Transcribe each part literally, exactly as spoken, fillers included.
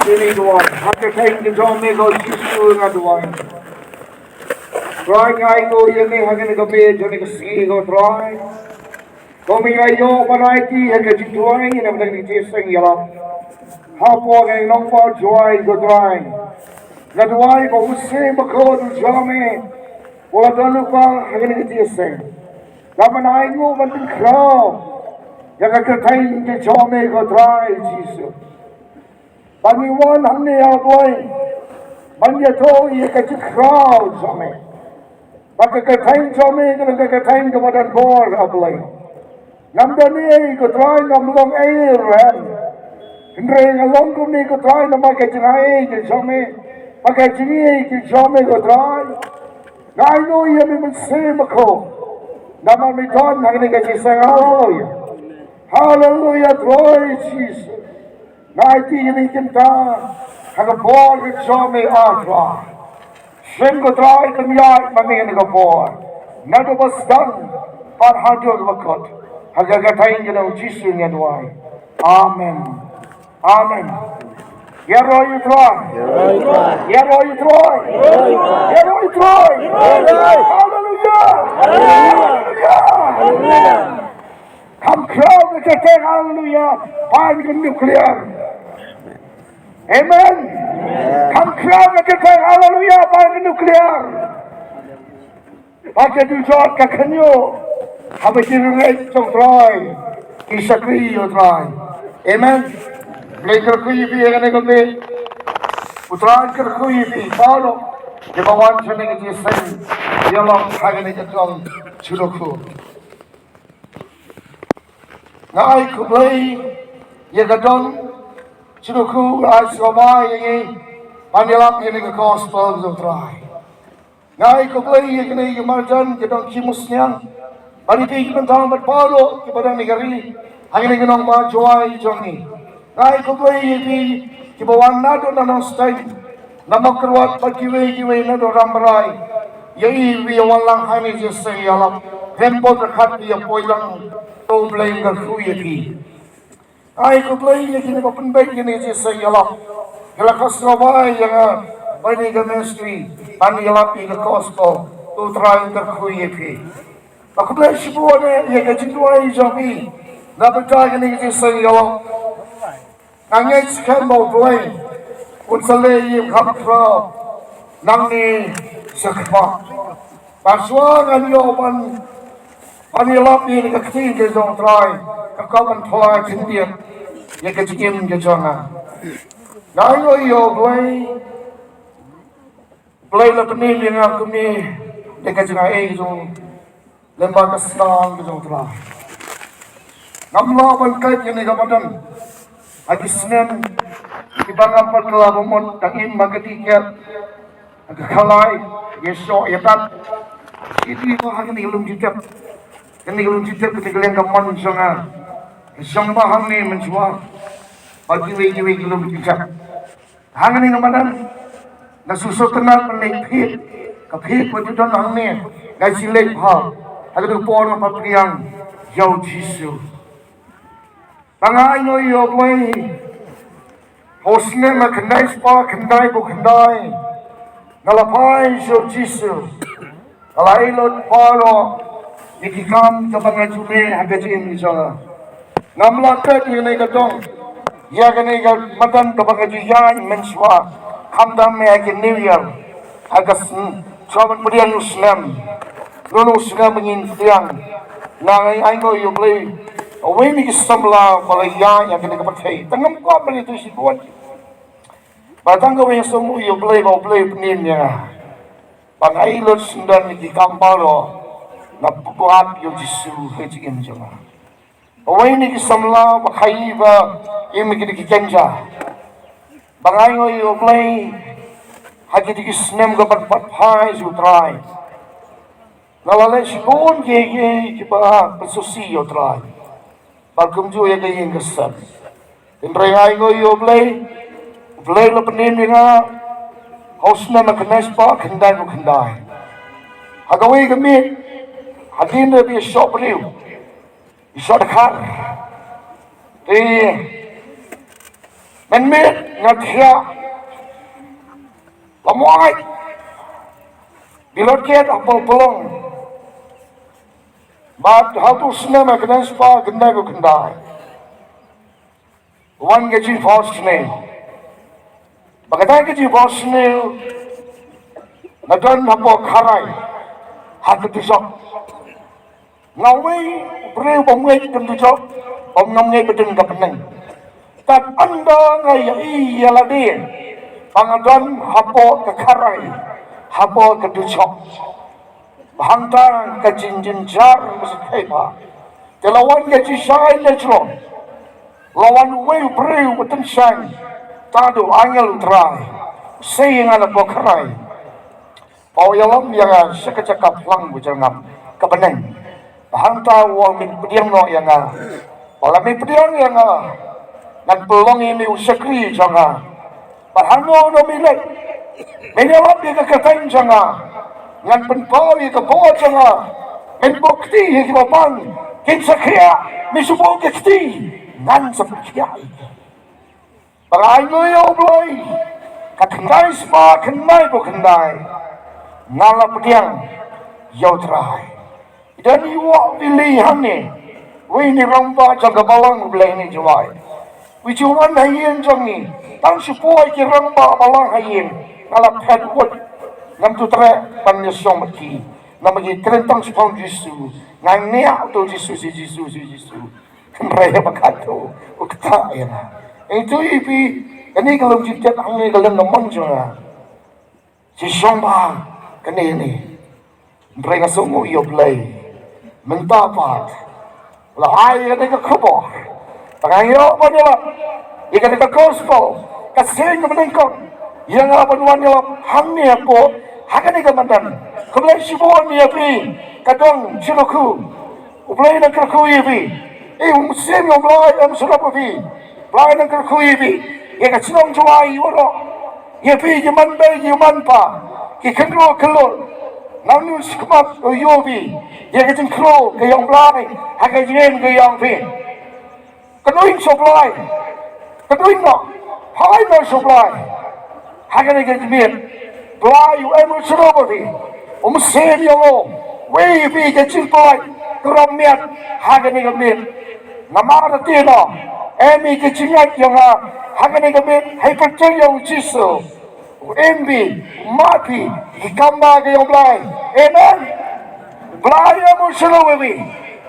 Ïa ngi duwai, ha ka kyrteng ka jong me ko Jisu nga duwai. Trai nga ainguh ïa me ha kane ka miet jong kane ka sngi ko Trai. Kumne nga ïoh ban aiti ha ka jingduwai na ka bynta ka jingïaseng ïalap. Hapoh ka nongpop Jowai ko Trai. Nga duwai ba u Mynsiem Bakhuid u jong me u la don lypa ha kane ka jingïaseng. Nga ban ainguh ban pynkhraw ïa ka kyrteng ka jong me ko Trai Jisu. Ba ngi wan hangne, A Blei, ban ïathuh ïa ka jingkhraw jong me. Ba ka kyrteng jong me ka long ka kyrteng kaba don bor, A Blei. Ngam don ei ko Trai, ngam long ei ruh. Hynrei nga long kumne ko Trai namar ka jingaiei ka jong me. Ba ka jingaiei ka jong me ko Trai, nga ainguh ïa me Mynsiem Bakhuid. Namar me don ha kane ka jingïaseng. Haleluya. Haleluya Trai Jisu. Nga aiti ïa kane ka bynta ha ka bor ka jong me, A Trai. Shim ko Trai, pynïaid ma me ïa kane ka bor. Naduh ba sdang bad haduh ba kut. Ha ka kyrteng ka jong u Jisu ngi duwai. Amen. Amen. Ïaroh ïa u Trai. Ïaroh ïa u Trai. Ïaroh ïa u Trai. Haleluya. Haleluya. Kham khraw ka kyrteng haleluya ban ka nuclear. Amen. Kham khraw ka kyrteng haleluya ban ka nuclear. Ba ka dujok ka khynñiuh haba ki riewngeit jong u Trai ki shakri ïa u Trai. Amen. Blei kyrkhu ïa phi ha kane ka miet. U Trai kyrkhu ïa phi baroh kiba wan sha kane ka jingïaseng ïalap ha kane ka dong Shadukhu. Nga ai khublei ïa ka dong Shadukhu, nga ai sngewbha ïa ngi ban ïalap ïa kane ka gospel jong u Trai. Nga ai khublei ïa kane ka marjan ka dong Kimusniang. Bad ïa phi ki bynta bad baroh kiba don ha ka ri ha kane ka nongbah Jowai jong ngi. Nga ai khublei ïa phi kiba wan naduh na Nongstoiñ, na Mawkyrwat bad kiwei kiwei naduh Rambrai. Ïa i ba ïa wan lang ha kane ka jingïaseng ïalap. Rem bad ryngkat ïa poi lang, to U Blei un kyrkhu ïa phi. Ai khublei ïa kine ba pynbeit ïa kane ka jingïaseng ïalap. Nga la khot sngewbha ïa nga bad ïa ka ministry ban ïalap ïa ka gospel. To U Trai un kyrkhu ïa phi. Ba khublei shibun ïa ka jingduwai jong phi na bynta kane ka jingïaseng ïalap. Nga ngeit skhem ba U Blei un sa leh ïa ka kham khraw nangne shakhmat. Ba shuwa ngan ïoh ban, ban ïalap ïa ka ktien ka jong U Trai, ka kwah ban pla khyndiat ïa ka jingim ka jong nga. Nga ainguh ïa U Blei, U Blei la pynim ïa nga kumne da ka jingaiei jong u lyngba ka snam ka jong U Trai. Ngam lah ban kait ïa kane ka madan ha ki snem kiba ngam pat kylla ba mut, tang im ha ka tiket, ha ka khalai, ïa shoh ïa tat. Ïa ki ba ha kane ka lum jingtep, kane ka lum jingtep, kane ka liang ka mon jong nga. Shong ba hangne mynshuwa bad kiwei kiwei ki lum jingtep. Hangne nga madan nga shu sngewtynnat ban leit thied, ka thied ba ju don hangne nga shu leit bha. Ha ka dei por nga pynbiang ïa U Jisu. Ba nga ainguh ïa U Blei ha u snem khyndai spah khyndaiphew khyndai nga la phai sha U Jisu. Ka la ai lut baroh ïa ki kam kaba nga ju leh ha ka jingim jong nga. Ngam lah kait ïa kane ka dong, ïa kane ka madan kaba nga ju ïaid mynshuwa, khamtam ïa ka New Year, ha ka sn-, shuwa ban pdiang u snem. Lano u snem ba ngin pdiang? Nga ainguh ïa U Blei, uwei na ki samla ba la ïaid ïa kane ka pyrthei. Tang ngam kwah ban ïathuh shibun. Ba tang kawei nga sngewnguh ïa U Blei ba U Blei u pynim ïa nga ban ai lut syndon ïa ki kam baroh, nga buh ap ïa U Jisu ha ka jingim jong nga. Uwei na ki samla ba khaii ba im ïa ki kynja, ba nga ainguh ïa U Blei ha kine ki snem kaba phai sha U Trai. Nga la leh shibun kiei kiei kiba pynsngewsih ïa U Trai. Bad kumjuh ïa ka ïing ka sem. Hynrei nga ainguh ïa U Blei, U Blei u la pynim ïa nga ha u snem khyndai spah khyndaiphew khyndai. Ha kawei ka miet, hadien ba ïa shoh briew, ïa shoh dkhar, te Mynmiet nga thiah, la muaj, bilot kiad ha Pulpulong. Bad ha utu u snem ha khyndai spah khyndaiphew khyndai, wan ka jingphohsniew. Bad kata ka jingphohsniew nga don hapoh Kharai, ha ka dujok. Nga wei u briew ba ngeit ka dujok, ba ngam ngeit ba don ka bneng. Tad ynda nga ïa i ïa lade ba nga don hapoh ka Kharai, hapoh ka dujok. Ba hangta ka jingjynjar ba sa thei ba, te la wan ka jingshai na jrong. La wan uwei u briew ba tyngshaiñ, tad u angel u Trai, sei ïa nga na Pokrai. Ba u ïalam ïa nga sha ka jaka phlang ba jyrngam, ka bneng. Ba hangta u ong, men pdiang noh ïa nga. Ba la men pdiang ïa nga, ngan pynlong ïa me u shakri jong nga. Bad hangno hangno me leit, men ïalap ïa ka kyrteng jong nga, ngan pynpaw ïa ka bor jong nga. Men buh kti ïa kiba pang, kin sa khiah. Me shu buh ka kti, ngan sa pynkhiah ïa ki. Ba nga ainguh ïa U Blei, ka khyndai spah khyndaiphew khyndai, nga la pdiang ïa U Trai. Don i wah Billy hangne, wei na rangbah jong ka balang U Blei hangne Jowai. Wei ju wan ha ïing jong ngi, tang shu poi ki rangbah balang ha ïing, nga la phet wut, ngam tu treh ban ïa shong bad ki. Namar ki kren tang shaphang Jisu, nga ngiah uto Jisu, shi Jisu, shi Jisu. Hynrei ba kat u, u ktah ïa nga. Ïa itu i phi, kane ka long jingtep hangne ka long na mon jong nga. Shi shong ba kane ne. Hynrei nga sngewnguh ïa U Blei. Mynta pat, la ai ïa kane ka khubor, ba nga ïoh ban ïalap ïa kane ka gospel, ka seng ka banyngkong, ïa nga ban wan ïalap hangne hapoh, ha kane ka madan. Khublei shibun ïa phi, ka dong Shillukhu. U Blei un kyrkhu ïa phi. Ïa u mynsiem U Blei em sha lade phi. U Blei un kyrkhu ïa phi. Ïa ka shnong Jowai waroh. Ïa phi ki manbei ki manpa, ki khynroo khynlur. Nangno shakhmat u ïoh phi ïa ka jingkhynroo ka ïa U Blei ha ka jingim ka ïa phi. Kynduh sha U Blei. Kynduh noh. Phai noh sha U Blei ha kane ka jingmiet. Blei u em u shlur bad phi. Um shym ïa u wei ïa phi ka jingpynlait ka rong miat ha kane ka miet. Namar te noh, em ïa ka jingngeit ïa nga ha kane ka miet, hei pyrshah ïa U Jisu. U im phi, u mad phi, ki kam ba ka ïa U Blei. Amen. Blei em u shlur bad phi.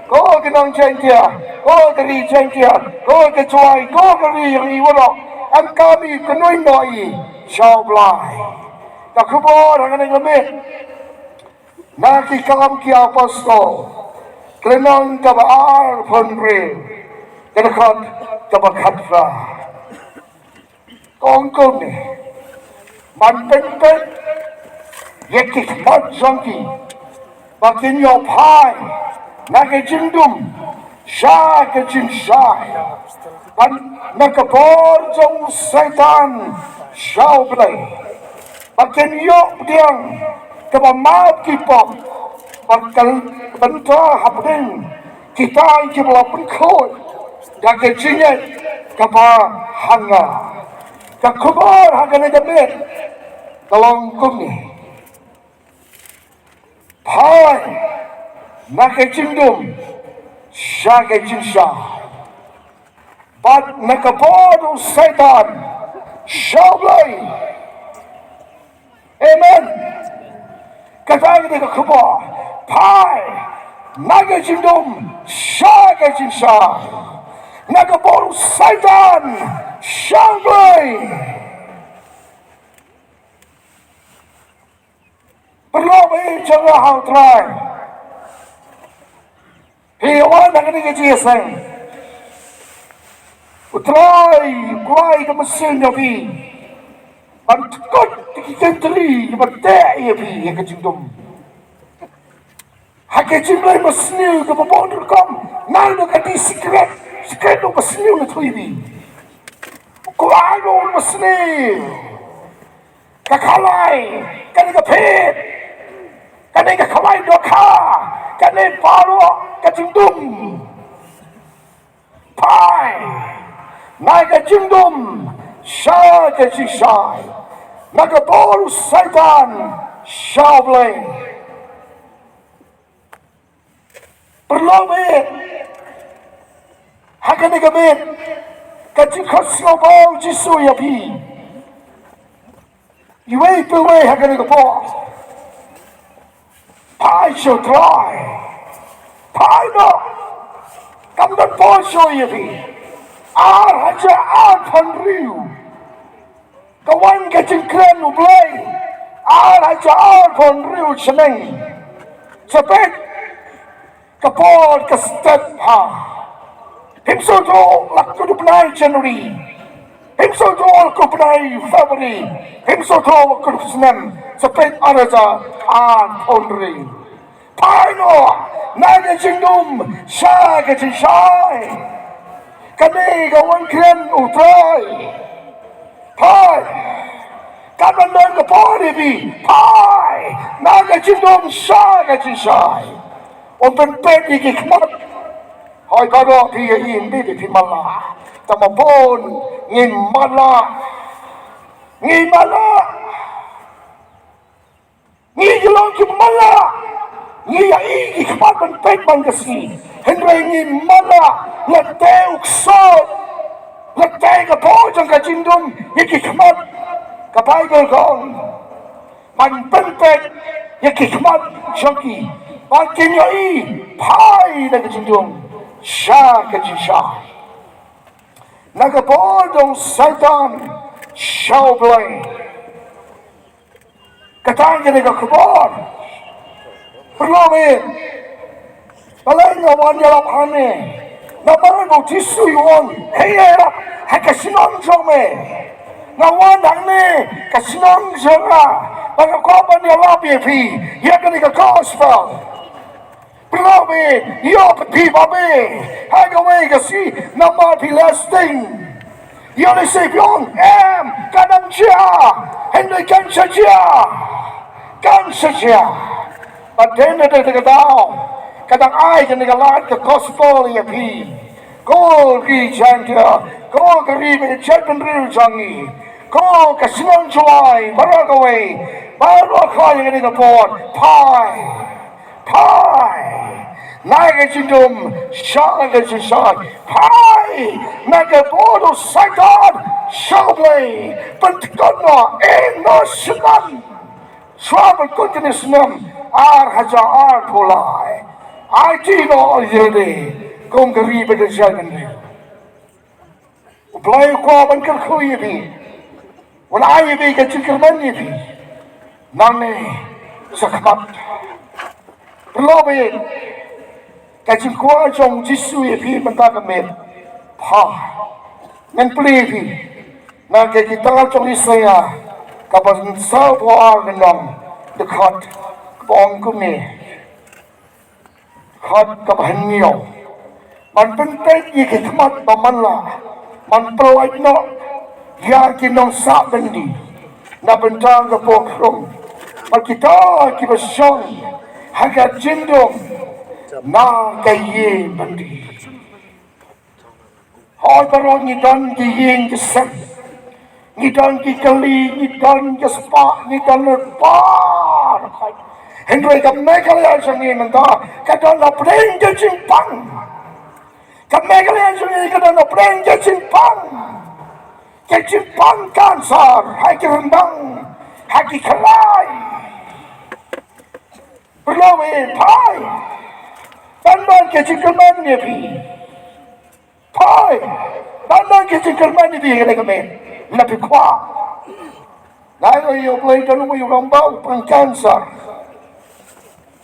Ko ka nong Jaiñtia, ko ka ri Jaiñtia, ko ka Jowai, ko ka ri ri waroh, em kam i kynduh noh i sha U Blei. Ka khubor ha kane ka miet, na Ki Kam ki Apostol, ka lynnong kaba arphew hynriew, ka dkhot kaba khatphra. Ka ong kumne: Ban pynpeit ïa ki khmat jong ki, ba kin ïoh phai na ka jingdum sha ka jingshai, bad na ka bor jong u Soitan sha U Blei, ba kin ïoh pdiang kaba map ki pop, bad ka bynta hapdeng kita kiba la pynkhuid da ka jingngeit kaba ha nga. Ka khubor ha kane ka miet ka long kumne: Phai na ka jingdum sha ka jingshai, bad na ka bor u Soitan sha U Blei. Amen. Kata ka dei ka khubor. Phai na ka jingdum sha ka jingshai, na ka bor u Soitan sha U Blei. Paralok ba ïeit jong nga ha U Trai, phi wan ha kane ka jingïaseng, U Trai u kwah ka mynsiem jong phi ban dkut ïa ki kynthri kiba teh ïa phi ïa ka jingdum. Ha ka jingïaleh mynsngi kaba bun rukom, nang da ka dei sikret, sikret ruh ba sniew na thoi phi. U kwah ruh ba sniew. Ka khalai, kane ka phit, kane ka khalai dohkha, kane baroh ka jingdum. Phai na ka jingdum sha ka jingshai, na ka bor u Saitan sha U Blei. Paralok eh, ha kane ka miet, ka jingkhot sngewbha u Jisu ïa phi. Iwei pa iwei ha kane ka por. Phai sha U Trai. Phai noh. Kam don por shuh ïa phi. Ar hajar arphew hynriew. Ka wan ka jingkren U Blei. Ar hajar arphew hynriew shaneng. Sa peit. Ka por ka step ha. Phim sngewthuh la ka dei u bnai January. Phim sngewthuh la ka dei u bnai February. Phim sngewthuh la ka dei u snem. Sa peit ar hajar arphew hynriew. Phai noh na ka jingdum sha ka jingshai. Kane ka wan kren U Trai. Phai. Katba don ka por ïa phi. Phai na ka jingdum sha ka jingshai. Ym pynpeit ïa ki khmat. Hooid baroh phi ïa im, ym dei phi matlah. Tang ma bun ngim matlah. Ngim matlah. Ngi ki long ki matlah. Ngi ïa i ki khmat ban peit man ka sngi. Hynrei ngi matlah. Lehse u ksuid, lehse ka por jong ka jingdum ïa ki khmat. Ka Baibl ka ong, ban pynpeit ïa ki khmat jong ki, ban kin ïa i phai na ka jingdum sha ka jingshai. Na ka bor jong u Saitan sha U Blei. Kata kane ka khubor. Paralok eh. Balei nga wan ïalap hangne? Namar ba u Jisu u ong, hei ïarap ha ka shnong jong me. Nga wan hangne ka shnong jong nga. Ba nga kwah ban ïalap ïa phi ïa kane ka gospel. Paralok eh, ïoh phi ba me ha kawei ka sngi namar phi leh sting. Ïoh lehse phi ong em, kan ym jia. Hynrei kan sa jia. Kan sa jia. Bad dei na kata ka daw ka dang ai kane ka lad ka gospel ïa phi. Ko ki Gentile, ko ka ri bad ka jaitbynriew jong ngi, ko ka shnong jong ngi baroh kawei, baroh kawei ïa kane ka por. Phai. Phai na ka jingdum sha ka jingshai. Phai na ka bor u Saitan sha U Blei. Pyntyngkut noh, eh, noh shnong. Shuwa ban kut kane snem ar hajar arphew lai. Aiti noh ïa lade kum ka ri bad ka jaitbynriew. U Blei u kwah ban kyrkhu ïa phi. Un ai ïa phi ka jingkyrmen ïa phi. Nangne shakhmat. Paralok eh, ka jingkwah jong u Jisu ïa phi mynta ka miet. Pha. Ngan plie ïa phi na ka kitab jong u Isaïah kaba saw phew ar, lynnong dkhot kaba ong kumne. Khot kaba hynñiew. Ban pynpeit ïa ki khmat ba man la, ban pyllait noh ïa ki nongsah byndi na bynta ka pok rung, bad kita kiba shong ha ka jingdum na ka ïing byndi. Hooid baroh ngi don ki ïing ki sem, ngi don ki kali, ngi don ki spah, ngi don lypa. Hynrei ka Meghalaya jong ngi mynta ka don hapdeng ka jingpang. Ka Meghalaya jong ngi ka don hapdeng ka jingpang. Ka jingpang cancer ha ki ryndang, ha ki khlai. Paralok eh, phai. Ban don ka jingkyrmen ïa phi. Phai. Ban don ka jingkyrmen ïa phi ha kane ka miet. Lada phi kwah. Nga ïohi U Blei don uwei u rangbah u pang cancer.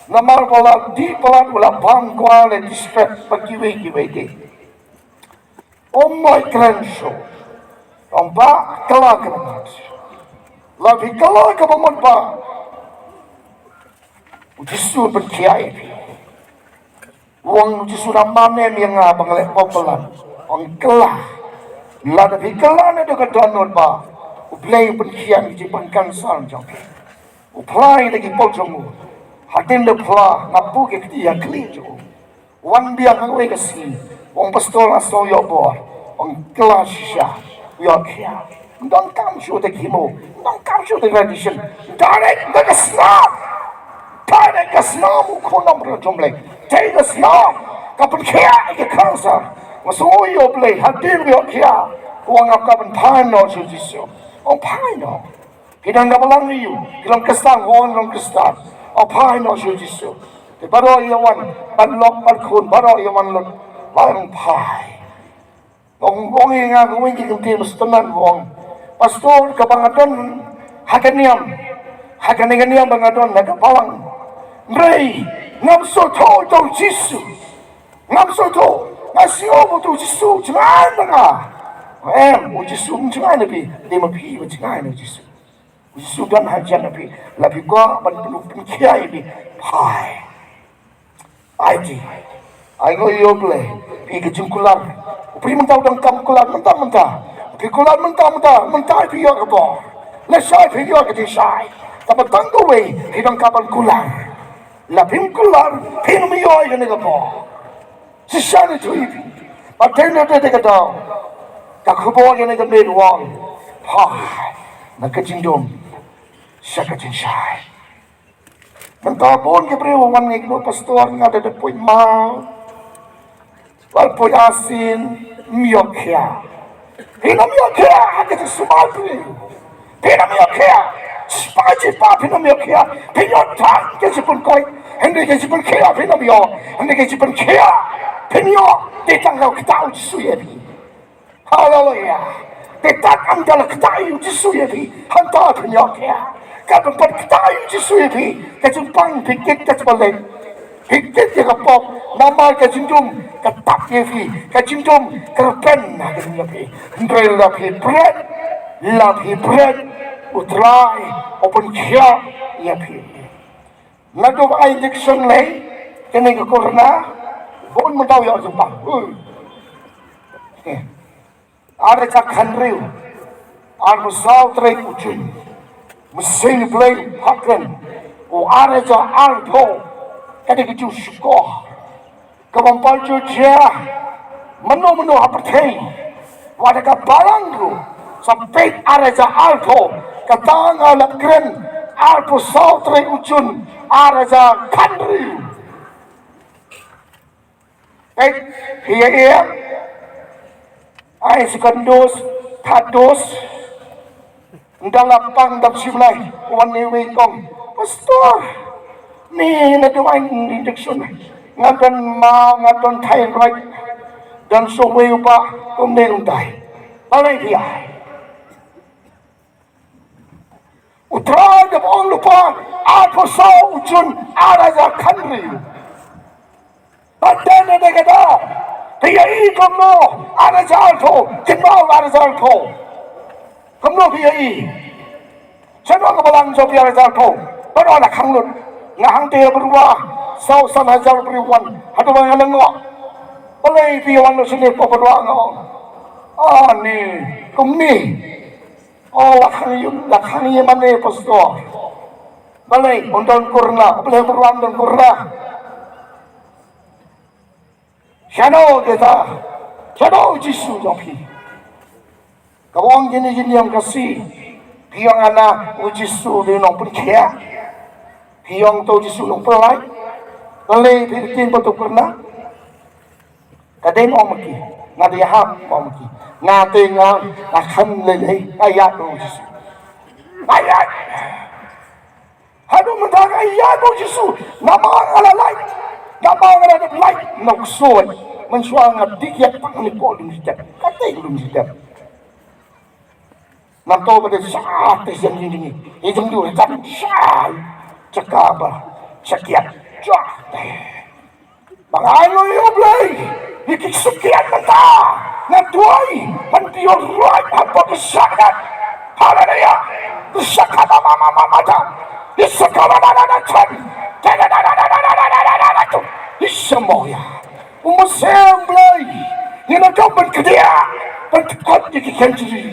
Namar ba u la dih palat, u la bam kwah, u la desperate bad kiwei kiwei de. Um lah kren shuh. Ong Bah, kylla kaba mut. Lada phi kylla kaba mut Bah, u Jisu un pynkhiah ïa phi. U ong u Jisu, da man ne ïa nga ba nga leh pop palat? Ong kylla. Lada phi kylla naduh ka dohnud Bah, U Blei un pynkhiah ïa ka jingpang cancer jong phi. U phla ïa ki paw jong u. Hadien da phla, nga buh ïa ka kti ha khlieh jong u. Wan biang ha kawei ka sngi. Ong, Pastor, nga sngew ïoh bor. Ong, kylla shisha. Ïoh khia. Ym donkam shuh te ki mo. Ym donkam shuh te tradition. Direct da ka snam. Direct ka snam u khun nongpynim jong U Blei. Te ka snam ka pynkhia ïa ka cancer. Nga sngew ïa U Blei hadien ïoh khia. U ong ap ka pynphai noh sha U Jisu. Ong phai noh. Ki dang ka balang ïa u. Ki long Khristan, ong long Khristan. Ong phai noh sha U Jisu. Te baroh ïa wan ban lok ban khun baroh ïa wan lut. Wan phai. Ong ong ïa nga ka wei ki kynti mestman ong. Pastor, kaba nga don ha ka niam, ha kane ka niam ba nga don ha ka balang. Hynrei ngam sngewthuh ïa u Jisu. Ngam sngewthuh. Nga sngew ba uto u Jisu u jngai na nga. Em, u Jisu um jngai na phi. Dei ma phi ba jngai na u Jisu. U Jisu don hajan na phi. La phi kwah ban pynkhia ïa phi. Phai. Aiti. Ai ngo ïa U Blei. Phi ka jingkular. U phi mynta u donkam kular mynta mynta. U phi kular mynta mynta. Mynta phi ïoh ka bor. Lashai phi ïoh ka jingshai. Kaba tang kawei phi donkam ban kular. La phim kular phim ïoh ïa kane ka bor. Shisha ïathuh ïa phi. Ba dei na dei ka daw. Ka khubor ïa kane ka miet u ong. Phai na ka jingdum sha ka jingshai. Mynta bun ki briew wan ngi kynnoh pastor nga da dep poi maw. Wan poi asin, ym ïoh khia. Phin ym ïoh khia ha ka jingsumar phi. Phin ym ïoh khia. Shipai shipai phin ym ïoh khia. Phin ïoh tang ka jingpynkoit. Hynrei ka jingpynkhia phin ym ïoh. Hynrei ka jingpynkhia phin ïoh. Te tang ka ktah U Jisu ïa phi. Haleluya. Te tang ka ktah U Jisu ïa phi. Hangta phin ïoh khia. Ka pynpat ktah U Jisu ïa phi. Ka jingpang phi kit ka jingpang leh. Phi kit ïa ka pop, namar ka jingdum ka tap ïa phi, ka jingdum ka rben ha ka jingdum ïa phi. Hynrei la phi bret, la phi bret, U Trai u pynkhiah ïa phi. Naduh ba ai injection lei kane ka corona, bun mynta u ïoh jingpang. Ui. Eh. Ar hajar khathynriew, arphew saw tarik u Jun, Mynsiem Blei ha kren, u ar hajar arphew, ka dei ka jingshukor kaba ym pat ju jia mano mano ha pyrthei, wat ha ka balang ruh. Sa peit ar hajar arphew, kata nga la kren arphew saw tarik u Jun ar hajar khathynriew. Peit, phi ïa ïeng. Ai second dose, third dose. Ynda la pang dap shim lai, wan ne wei kong. Pastor, ne naduh ai injection. Nga don maw, nga don thyroid. Don shuh wei u bah, kumne kumtai. Balei phi ïa? U Trai da ong lypa, arphew saw u Jun ar hajar khathynriew. Ba dei ne dei ka daw. Phi ïohi kumno ar hajar arphew, kynmaw ar hajar arphew. Kumno phi ïohi? Shano ka balang jong phi ar hajar arphew? Baroh la khang lut. Nga hangtei ha Bedowa, saw san hajar briew wan. Haduh ba nga lyngngoh. Balei phi wan lut shane, Bedowa, nga ong. Ani, kumne. Oh, la khang ïa, la khang ïa mane pastor. Balei un don corona, balei un don corona. Shano kita, shano u Jisu jong phi. Ka ong kine ki niam Khasi, phi ong ana u Jisu u dei u nongpynkhiah. Phi ong to u Jisu u nongpynlait. Balei phi ktien ba to corona. Ka dei ong ma ki, nga dei hap ong ma ki. Nga te nga, nga kham lei lei, nga ïaid bad u Jisu. Nga ïaid. Haduh mynta nga ïaid bad u Jisu. Namar nga la lait. Namar nga la dep lait. Noksuid. Mynshuwa nga dih ïa pang ni ko lum jitep. Ka dei lum jitep. Nangto ba dei sha te siang jing jing. Ïa jong diu jam sha. Chaka ba. Shakiat. Chak. Ba nga ai lo ïa U Blei. Ïa ki sukiat mynta. Nga duwai. Ban pio ruat. Hapoh ki shakiat. Haleluya. Shaka ba ma ma ma ma ta. Ïa shaka ba da da da chan. Da da da da da da da da da da da. Ïa shamo ïa. U Mynsiem Blei. Ïa na ka ban kdia. Ban tkot ïa ki kynjri.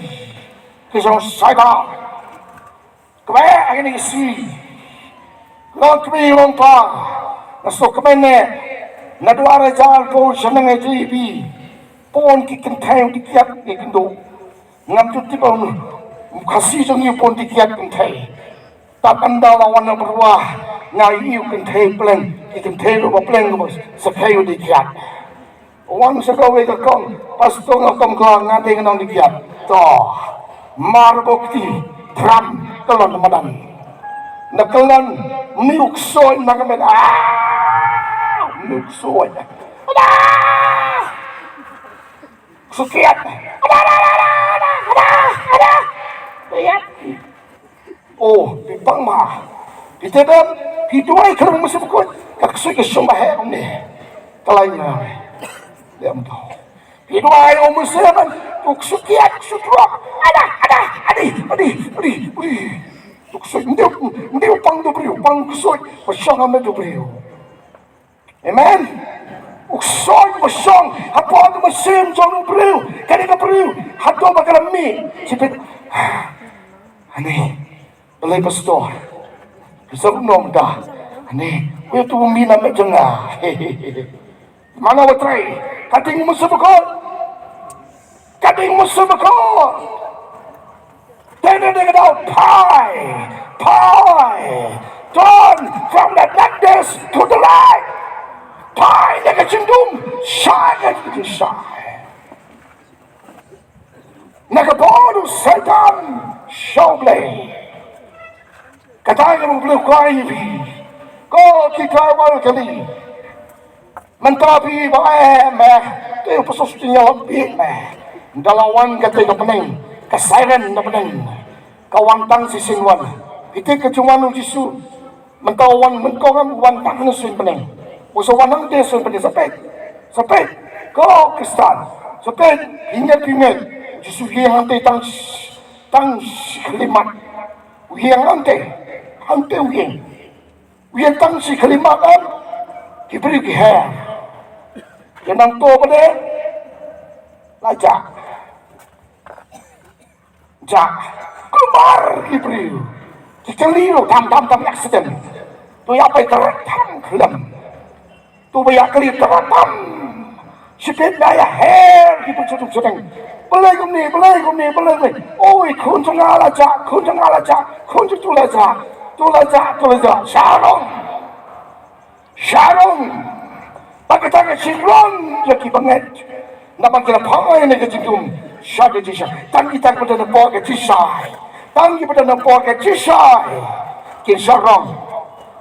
Ki jong Saitan. Kaba eh, ha kane ka sngi. Long kmie long kpa. Nga sngewkmen eh. Naduh ar hajar arphew shaneng ha J B. Bun ki kynthei ki kiad ki kynduh. Ngam ju tip ba u Khasi jong ngi u bun die kiad kynthei. Tad ynda la wan na byrwa nga ïohi u kynthei pleng, ki kynthei ruh ba pleng kaba sa kheiñ u die kiad. Wan sa kawei ka kong, pastor nga kong ka nga dei nga nong die kiad. To, mar ba u kti, tram, ka lon madan. Na ka lon, mih u ksuid na ka met, ah, mih u ksuid. Ada! Ksuid kiad. Ada, ada, ada, ada, ada, ada, ada. Kiad. Oh, phi pang ma. Phi te don, phi duwai khlem mynsiem bakhuid. Ka ksuid ka shong ba heh kumne. Ka lai na. Lem to. Phi duwai u mynsiem ban. U ksuid kiad, ksuid truh. Ada, ada, adi, adi, adi, adi. U ksuid, ndi, ndi u pang u briew, u pang u ksuid. Ba shong ha met u briew. Amen. U ksuid ba shong hapoh ka mynsiem jong u briew. Kane ka briew, hato ba ka la mih. Shi peit. Ani. Balei pastor? Pastor u ong da. Ani. Uei uto u mih na met jong nga. Mano ba trei. Ka dei u mynsiem bakhuid. Ka dei u mynsiem bakhuid. Te ne dei ka daw phai, phai. Turn from the darkness to the light. Phai na ka jingdum sha ka jingshai. Na ka bor u Soitan sha u Blei. Kata ka mut U Blei u kwah ïa phi. Ko kita wal kali. Mynta phi ba em eh. Te u pastor sting ïa wan phi em eh. Ynda la wan kata ka bneng. Ka siren na bneng. Ka wan tang shisien wan. Phi tip ka jingwan u Jisu. Mynta wan mynta ka wan tang shisien bneng. U sa wan hangta shisien bneng sa peit. Sa peit. Ko Khristan. Sa peit. Phi ngeit phi ngeit. U Jisu u ïeng hangta tang, tang shi khyllipmat. U ïeng hangta. Hangta u ïeng. U ïeng tang shi khyllipmat em. Ki briew ki her. Ki nang to ba dei. La jah. Jah. Kulmar ki briew. Ki kylli ruh tam tam tam accident. To ïa peit tyrot tam khlem. To ba ïa kylli tyrot tam. Shipit na ïa her ki briew sha shnong. Balei kumne, balei kumne, balei kumne. Oi, khun jong nga la jah, khun jong nga la jah, khun jong to la jah, to la jah, to la jah. Sharong. Sharong. Ba kata ka sharong ïa ki bangeit. Namar ki la phai na ka jingdum sha ka jingshai. Tang kita kiba don hapoh ka jingshai. Tang kiba don hapoh ka jingshai. Kin sharong.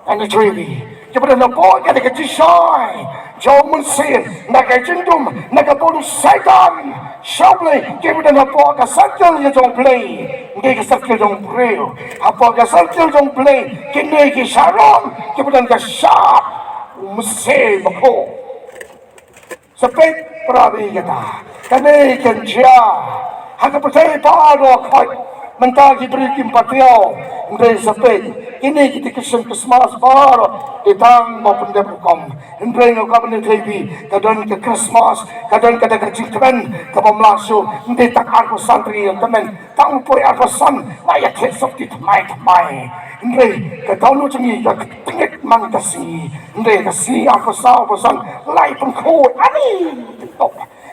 Tang ka jingshai. Kiba don hapoh ka jingshai. Jong u mynsiem na ka jingdum na ka bor u Soitan. Sha U Blei kiba don hapoh ka circle jong U Blei. Ngi ka circle jong u briew. Hapoh ka circle jong U Blei. Kine ki sharong kiba don ka shap. U mynsiem bakhuid. Sa peit para bangeit kata. Kane kan jia ha ka pyrthei baroh khoit. Mynta ki briew kim pat ïoh. Hynrei sa peit kine ki dei ki sien Christmas baroh. Ki tang ba pyndep rukom. Hynrei nga kwah ban ïathuh ïa phi ka don ka Christmas ka don kata ka jingkmen kaba ym lah shuh. Hynrei tang arphew san tarik ïa tymmen. Tang u poi arphew san la ïa thied sop ti thymmai thymmai. Hynrei ka dohnud jong ngi ka tngit man ka sngi. Hynrei ka sngi arphew saw arphew san la ïa pynkhuid. Ani.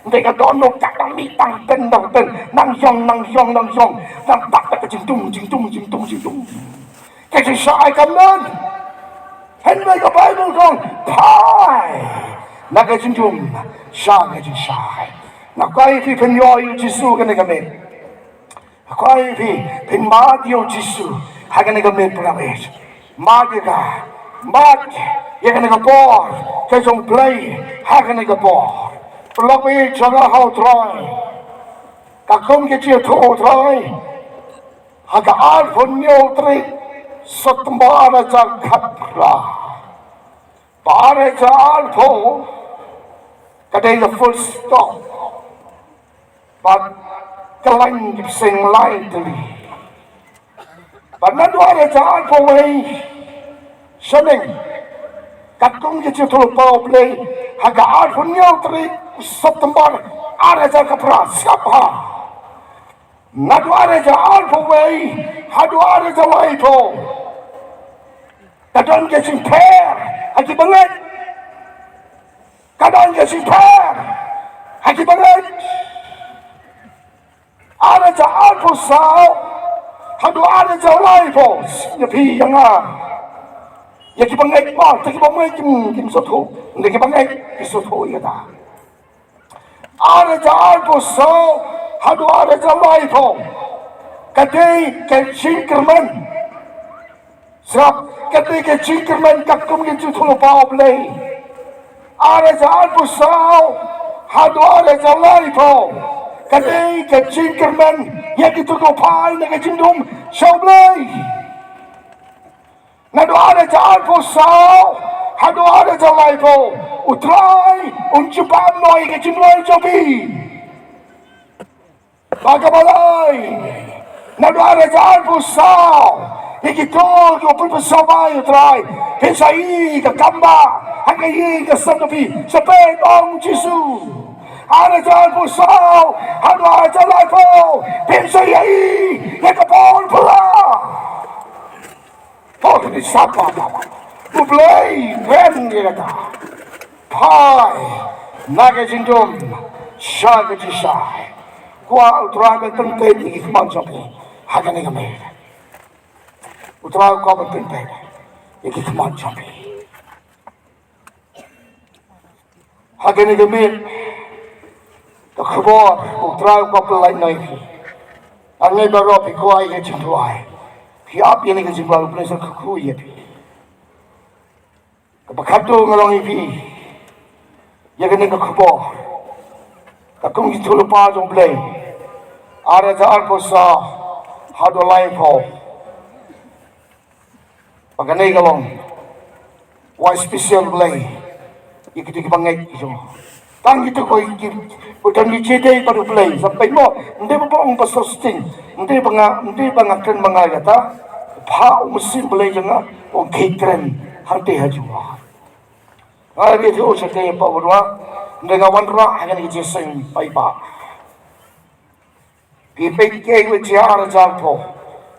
Hynrei ka dohnud ka dang mih tang pyn dang pyn. Nang ïong nang ïong nang ïong. Nang tak ka jingdum jingdum jingdum jingdum. Ka jingshai kam don. Hynrei ka Baibl ka ong phai na ka jingdum sha ka jingshai. Nga kwah ïa phi phin ïoh ïa u Jisu kane ka miet. Nga kwah ïa phi phin mad ïa u Jisu ha kane ka miet para bangeit. Mad ïa ka, mad ïa kane ka por ka jong U Blei ha kane ka por. Paralok baieit jong nga ha U Trai. Katkum ka jingïathuh U Trai. Ha ka arphew hynñiew tarik September ar hajar khatphra. Ba ar hajar arphew ka dei ka full stop. Bad ka lain ki bseiñ lai tylli. Bad naduh ar hajar arphew wei shaneng. Katkum ka jingïathuh lypa U Blei ha ka arphew hynñiew tarik September ar hajar khatphra. Sngap bha. Naduh ar hajar arphew wei haduh ar hajar laiphew. Ka don ka jingpher ha ki bangeit. Ka don ka jingpher ha ki bangeit. Ar hajar arphew saw haduh ar hajar laiphew, ïa phi ïa nga, ïa ki bangeit, ma, te ki bangeit kim, kim sngewthuh, te ki bangeit ki sngewthuh ïa kata. Ar hajar arphew saw haduh ar hajar laiphew, ka dei ka jingkyrmen. Sngap, ka dei ka jingkyrmen katkum ka jingïathuhlypa U Blei. Ar hajar arphew saw haduh ar hajar laiphew, ka dei ka jingkyrmen ïa kito kiba phai na ka jingdum sha U Blei. Naduh ar hajar arphew saw haduh ar hajar laiphew, U Trai un jubab noh ïa ka jingduwai jong phi. Bad kaba lai, naduh ar hajar arphew saw, ïa kito kiba pynpaw sngewbha ïa U Trai, phin sa ïohi ka kam ba ha ka ïing ka sem jong phi, sa pynbang Jisu. Ar hajar arphew saw haduh ar hajar laiphew, phin sa ïohi ïa ka bor pura. Pok ni sapa ba U Blei un ïa kata. Phai na ka jingdum sha ka jingshai. Kwah U Trai ban pyntip ïa ki khmat jong phi ha kane ka miet. U Trai kwah ban pyntip ïa ki khmat jong phi. Ha kane ka miet, ka khubor U Trai u kwah pynlait noh ïa phi. Hangne baroh phi kwah ïa ka jingduwai, phi ap ïa kane ka jingduwai, U Blei un sa kyrkhu ïa phi. Kaba khatduh nga ong ïa phi, ïa kane ka khubor, katkum ka jingïathuhlypa jong U Blei, ar hajar arphew saw haduh laiphew. Ba kane ka long wai special U Blei ïa kito kiba ngeit ïa u. Tang kito ko ki, u tang ki jingïadei bad U Blei. Sampai mo, ym dei ba ong Pastor Sting, ym dei ba nga, ym dei ba nga kren ma nga ïa kata. Ba u Mynsiem Blei jong nga u khie kren hangtei ha jubab. Nga la dei u sa tei pa u dua, ym dei nga wanrah ha kane ka jingïaseng paidbah. Phi peit kiei kiwei jia ar hajar arphew.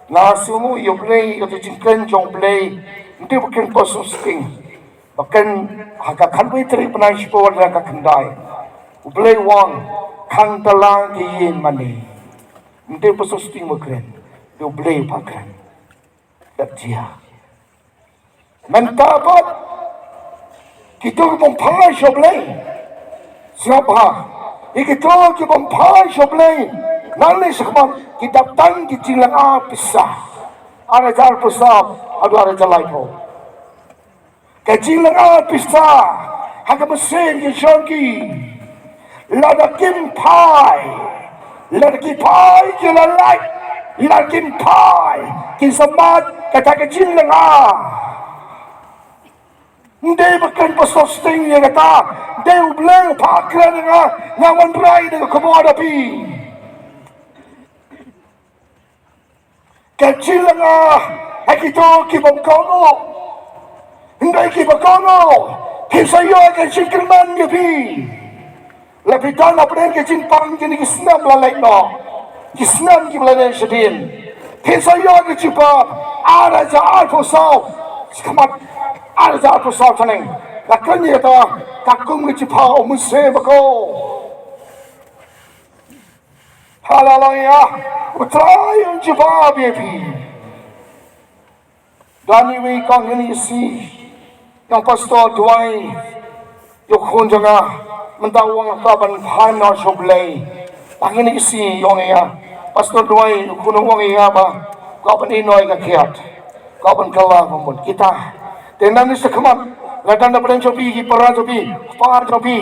Nga sngewnguh ïa U Blei, ïa ka jingkren jong U Blei. Ym dei ba kren Pastor Sting. Ba kren ha ka khatwei tarik bnai shipor da ka khyndai. U Blei u ong, khang tala ka ïing mane. Ym dei Pastor Sting ba kren. Dei U Blei uba kren. Kat jia. Mynta pat kito ki bym phai sha U Blei. Sngap bha. Ïa kito ki bym phai sha U Blei, nangne shakhmat ki dap tang ki jinglynga pisa. Ar hajar pisa haduh ar hajar laiphew. Ka jinglynga pisa ha ka mynsiem ka jong ki. Lada kim phai, lada ki phai ki la lait, lada kim phai kin sa mad kata ka jinglynga. Ym dei ba kren Pastor Sting ïa kata, dei U Blei uba kren ïa nga, nga wanrah ïa ka khubor da phi. Ka jinglynga ha kito ki bym kohnguh. Hynrei kiba kohnguh, phin sa ïoh ka jingkyrmen ïa phi. La phi don hapdeng ka jingpang kine ki snem la leit noh, ki snem kiba la leit shadien, phin sa ïoh ka jubab. Ar hajar arphew saw, shakhmat ar hajar arphew saw, tang nga kren ïa kata katkum ka jingpang u Mynsiem Bakhuid. Haleluia. U Trai un jubab ïa phi. Don iwei i kong, ngin ïa sngewthuh. Ïa u Pastor Duwai, ïa u khun jong nga, mynta u ong kwah ban phai noh sha U Blei. Tang ngin ïa sngewthuh, ïa u ong ïa nga. Pastor Duwai, ïa u khun u ong ïa nga ba kwah ban ïehnoh ïa ka kiad. Kwah ban kylla ka mut kita. Te nangne shakhmat, la don hapdeng jong phi, ki para jong phi, ki kpa jong phi.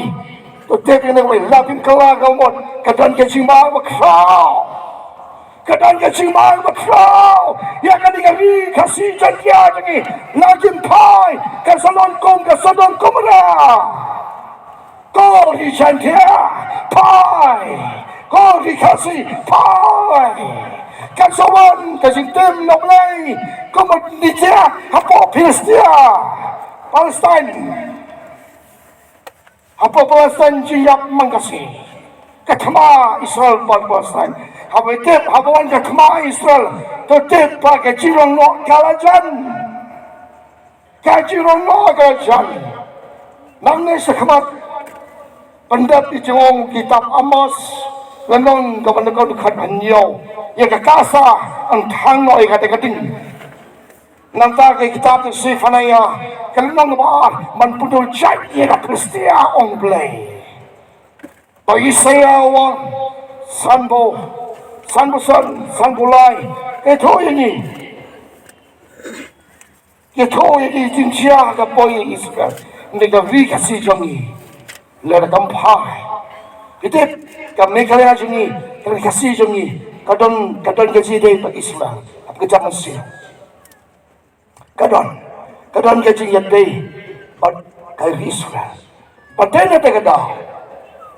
To tip ïa kane kawei, la phim kylla ka mut, ka don ka jingma bakhraw. Ka don ka jingma bakhraw ïa kane ka ri Khasi Jaiñtia jong ngi. La kim phai, kan sa long kum ka Sodom Gomorrah. Ko ri Jaiñtia, phai. Ko ri Khasi, phai. Kan sa wan ka jingtim na U Blei, kum ba ngi ïohi hapoh Philistia, Palestine. Hapoh Palestine jingïap man ka sngi. Ka thma Israel bad Palestine. Haba tip, haba wan ka thma Israel, to tip ba ka jingrong noh ka la jan. Ka jingrong noh ka la jan. Nangne shakhmat, pyndep ïa jong u kitab Amos, Lynnong kaba nyngkong dkhot hynñiew. Ïa ka kasa yn thang noh ïa kata ka ding. Nangta ka kitab Sephaniah ka lynnong kaba ar, ban pyndonkam ïa ka Philistia, ong Blei. Ba Isaïah u ong, sanphew, sanphew san, sanphew lai. Ka ïathuh ïa ngi, ka ïathuh ïa ngi jingjia ka poi ïa Israel. Ynda ka Ri Khasi jong ngi, lada kam phai, ka dei ka Meghalaya jong ngi, ka Ri Khasi jong ngi, ka don, ka don ka jingïadei bad Israel. Hap ka jam mynsiem. Ka don, ka don ka jingïadei bad ka ri Israel. Bad dei na kata ka daw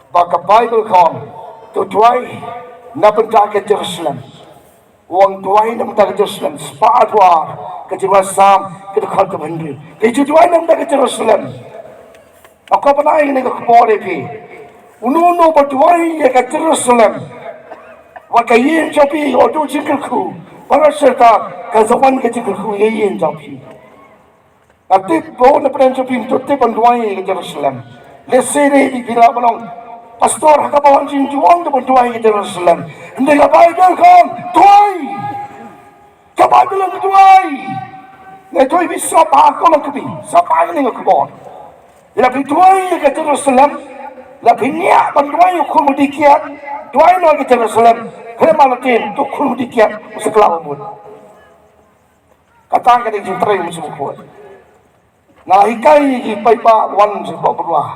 ba ka Baibl ka ong, to duwai na bynta ka Jerusalem. U ong duwai na bynta ka Jerusalem. Spah arphew ar, ka jingwan Salm ka dkhot kaba hynriew. Ka jingduwai na bynta ka Jerusalem. Nga kwah ban ai kane ka khubor ïa phi. Uno uno ba duwai ïa ka Jerusalem, wat ka ïing jong phi, wat u jingkyrkhu, ba la shisha ka sa wan ka jingkyrkhu ïa ïing jong phi. Nga tip ba na pdeng jong phi to tip ban duwai ïa ka Jerusalem. Lehse phi lah ban ong, pastor, ha kaba wan jingduwai to ban duwai ïa ka Jerusalem. Hynrei ka Baibl ka ong duwai. Ka Baibl ka ong duwai. Nga duwai phi sa ba ko la kbi, sa ba ka ning ka khubor. La phi duwai ïa ka Jerusalem, la phi niah ban duwai ïa u khun u dih kiad, duwai noh ïa ka Jerusalem. Hynrei ma la tip, to khun u dih kiad u sa khlaw mut. Kata ka dei jingtrei u Mynsiem Bakhuid. Nga hikai ïa ki paidbah wan sha Bor Bluh.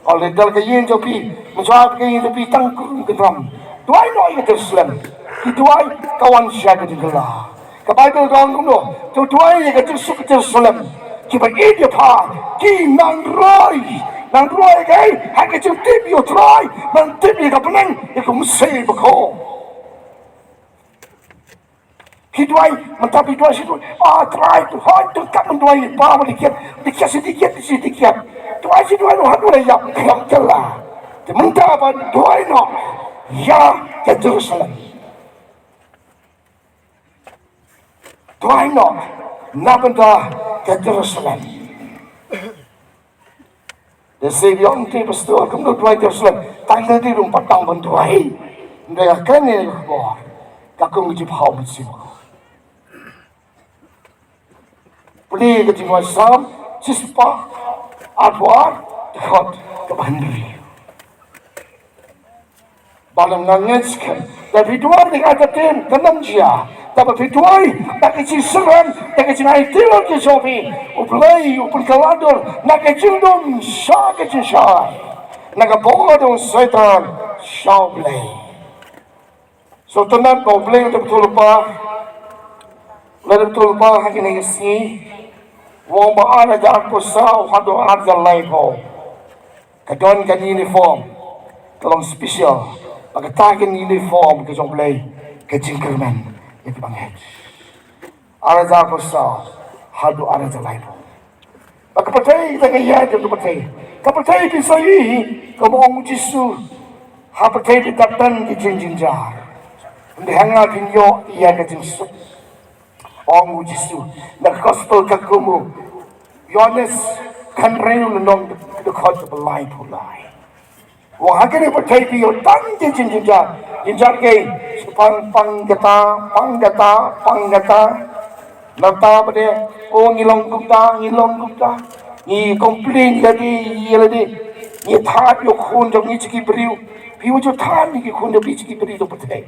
Ol dei dal ka ïing jong phi, mynshwa ka ïing jong phi tang krum kynram. Duwai noh ïa ka Jerusalem. Ki duwai ka wan sha ka jingkylla. Ka Baibl ka ong kumno, to duwai ïa ka Jerusalem, Jerusalem. Kiba ïeit ïa pha ki nang roi. Nang roi kaei? Ha ka jingtip ïa U Trai, nang tip ïa ka bneng, ïa ka mynsiem bakhuid. Phi duwai, mynta phi duwai shi duwai. Ah, Trai, to hoi, to kap mynduwai, pa, ba dikit, dikit shi dikit, shi dikit. Duwai shi duwai, noh, duwai ïa, ïa, ïa la. Te mynta ba duwai noh ïa ka Jerusalem. Duwai noh na bynta ka Jerusalem. Te sa ïa ong te pastor, kumno duwai Jerusalem? Tang da dei ruh pat tang ban duwai. Hynrei ha kane ka por, ka kum ka jingpynpaw mynsiem. Pule ka jingduwai Salm shispah arphew ar, dkhot kaba hynriew. Ba la nga ngeit skhem. Da phi duwai da ka jingtip, kan ym jia. Da ba phi duwai da ka jingsyriem, da ka jingaiti lut ka jong phi, U Blei u pynkylla dur na ka jingdum sha ka jingshai, na ka bor jong u Soitan sha U Blei. Sngewtynnat ba U Blei u la dep bthu lypa, u la dep bthu lypa ha kine ki sngi. U ong ba ar hajar arphew saw haduh ar hajar laiphew, ka don ka uniform ka long special. Ba kata ka uniform ka jong U Blei ka jingkyrmen ïa ki bangeit. Ar hajar arphew saw haduh ar hajar laiphew. Ba ka pyrthei, kita ka ïaid ka pyrthei. Ka pyrthei phi sa ïohi, kumba ong U Jisu, ha pyrthei phi dap don ki jingjynjar, hynrei ha nga phin ïoh ïa ka jingsuk. Ong U Jisu na ka gospel katkum u Ïoannis, khathynriew lynnong, dkhot ba laiphew lai. Ong ha kane ka pyrthei phi ïoh tang ki jingjynjar. Jynjar kaei? Shaphang pang kata, pang kata, pang kata. Nangta ba dei, oh, ngi long kumta, ngi long kumta. Ngi complain ïa lade, ïa lade. Ngi thad ïa u khun jong ngi sha ki briew. Phi wat ju thad ïa ki khun jong phi sha ki briew jong pyrthei.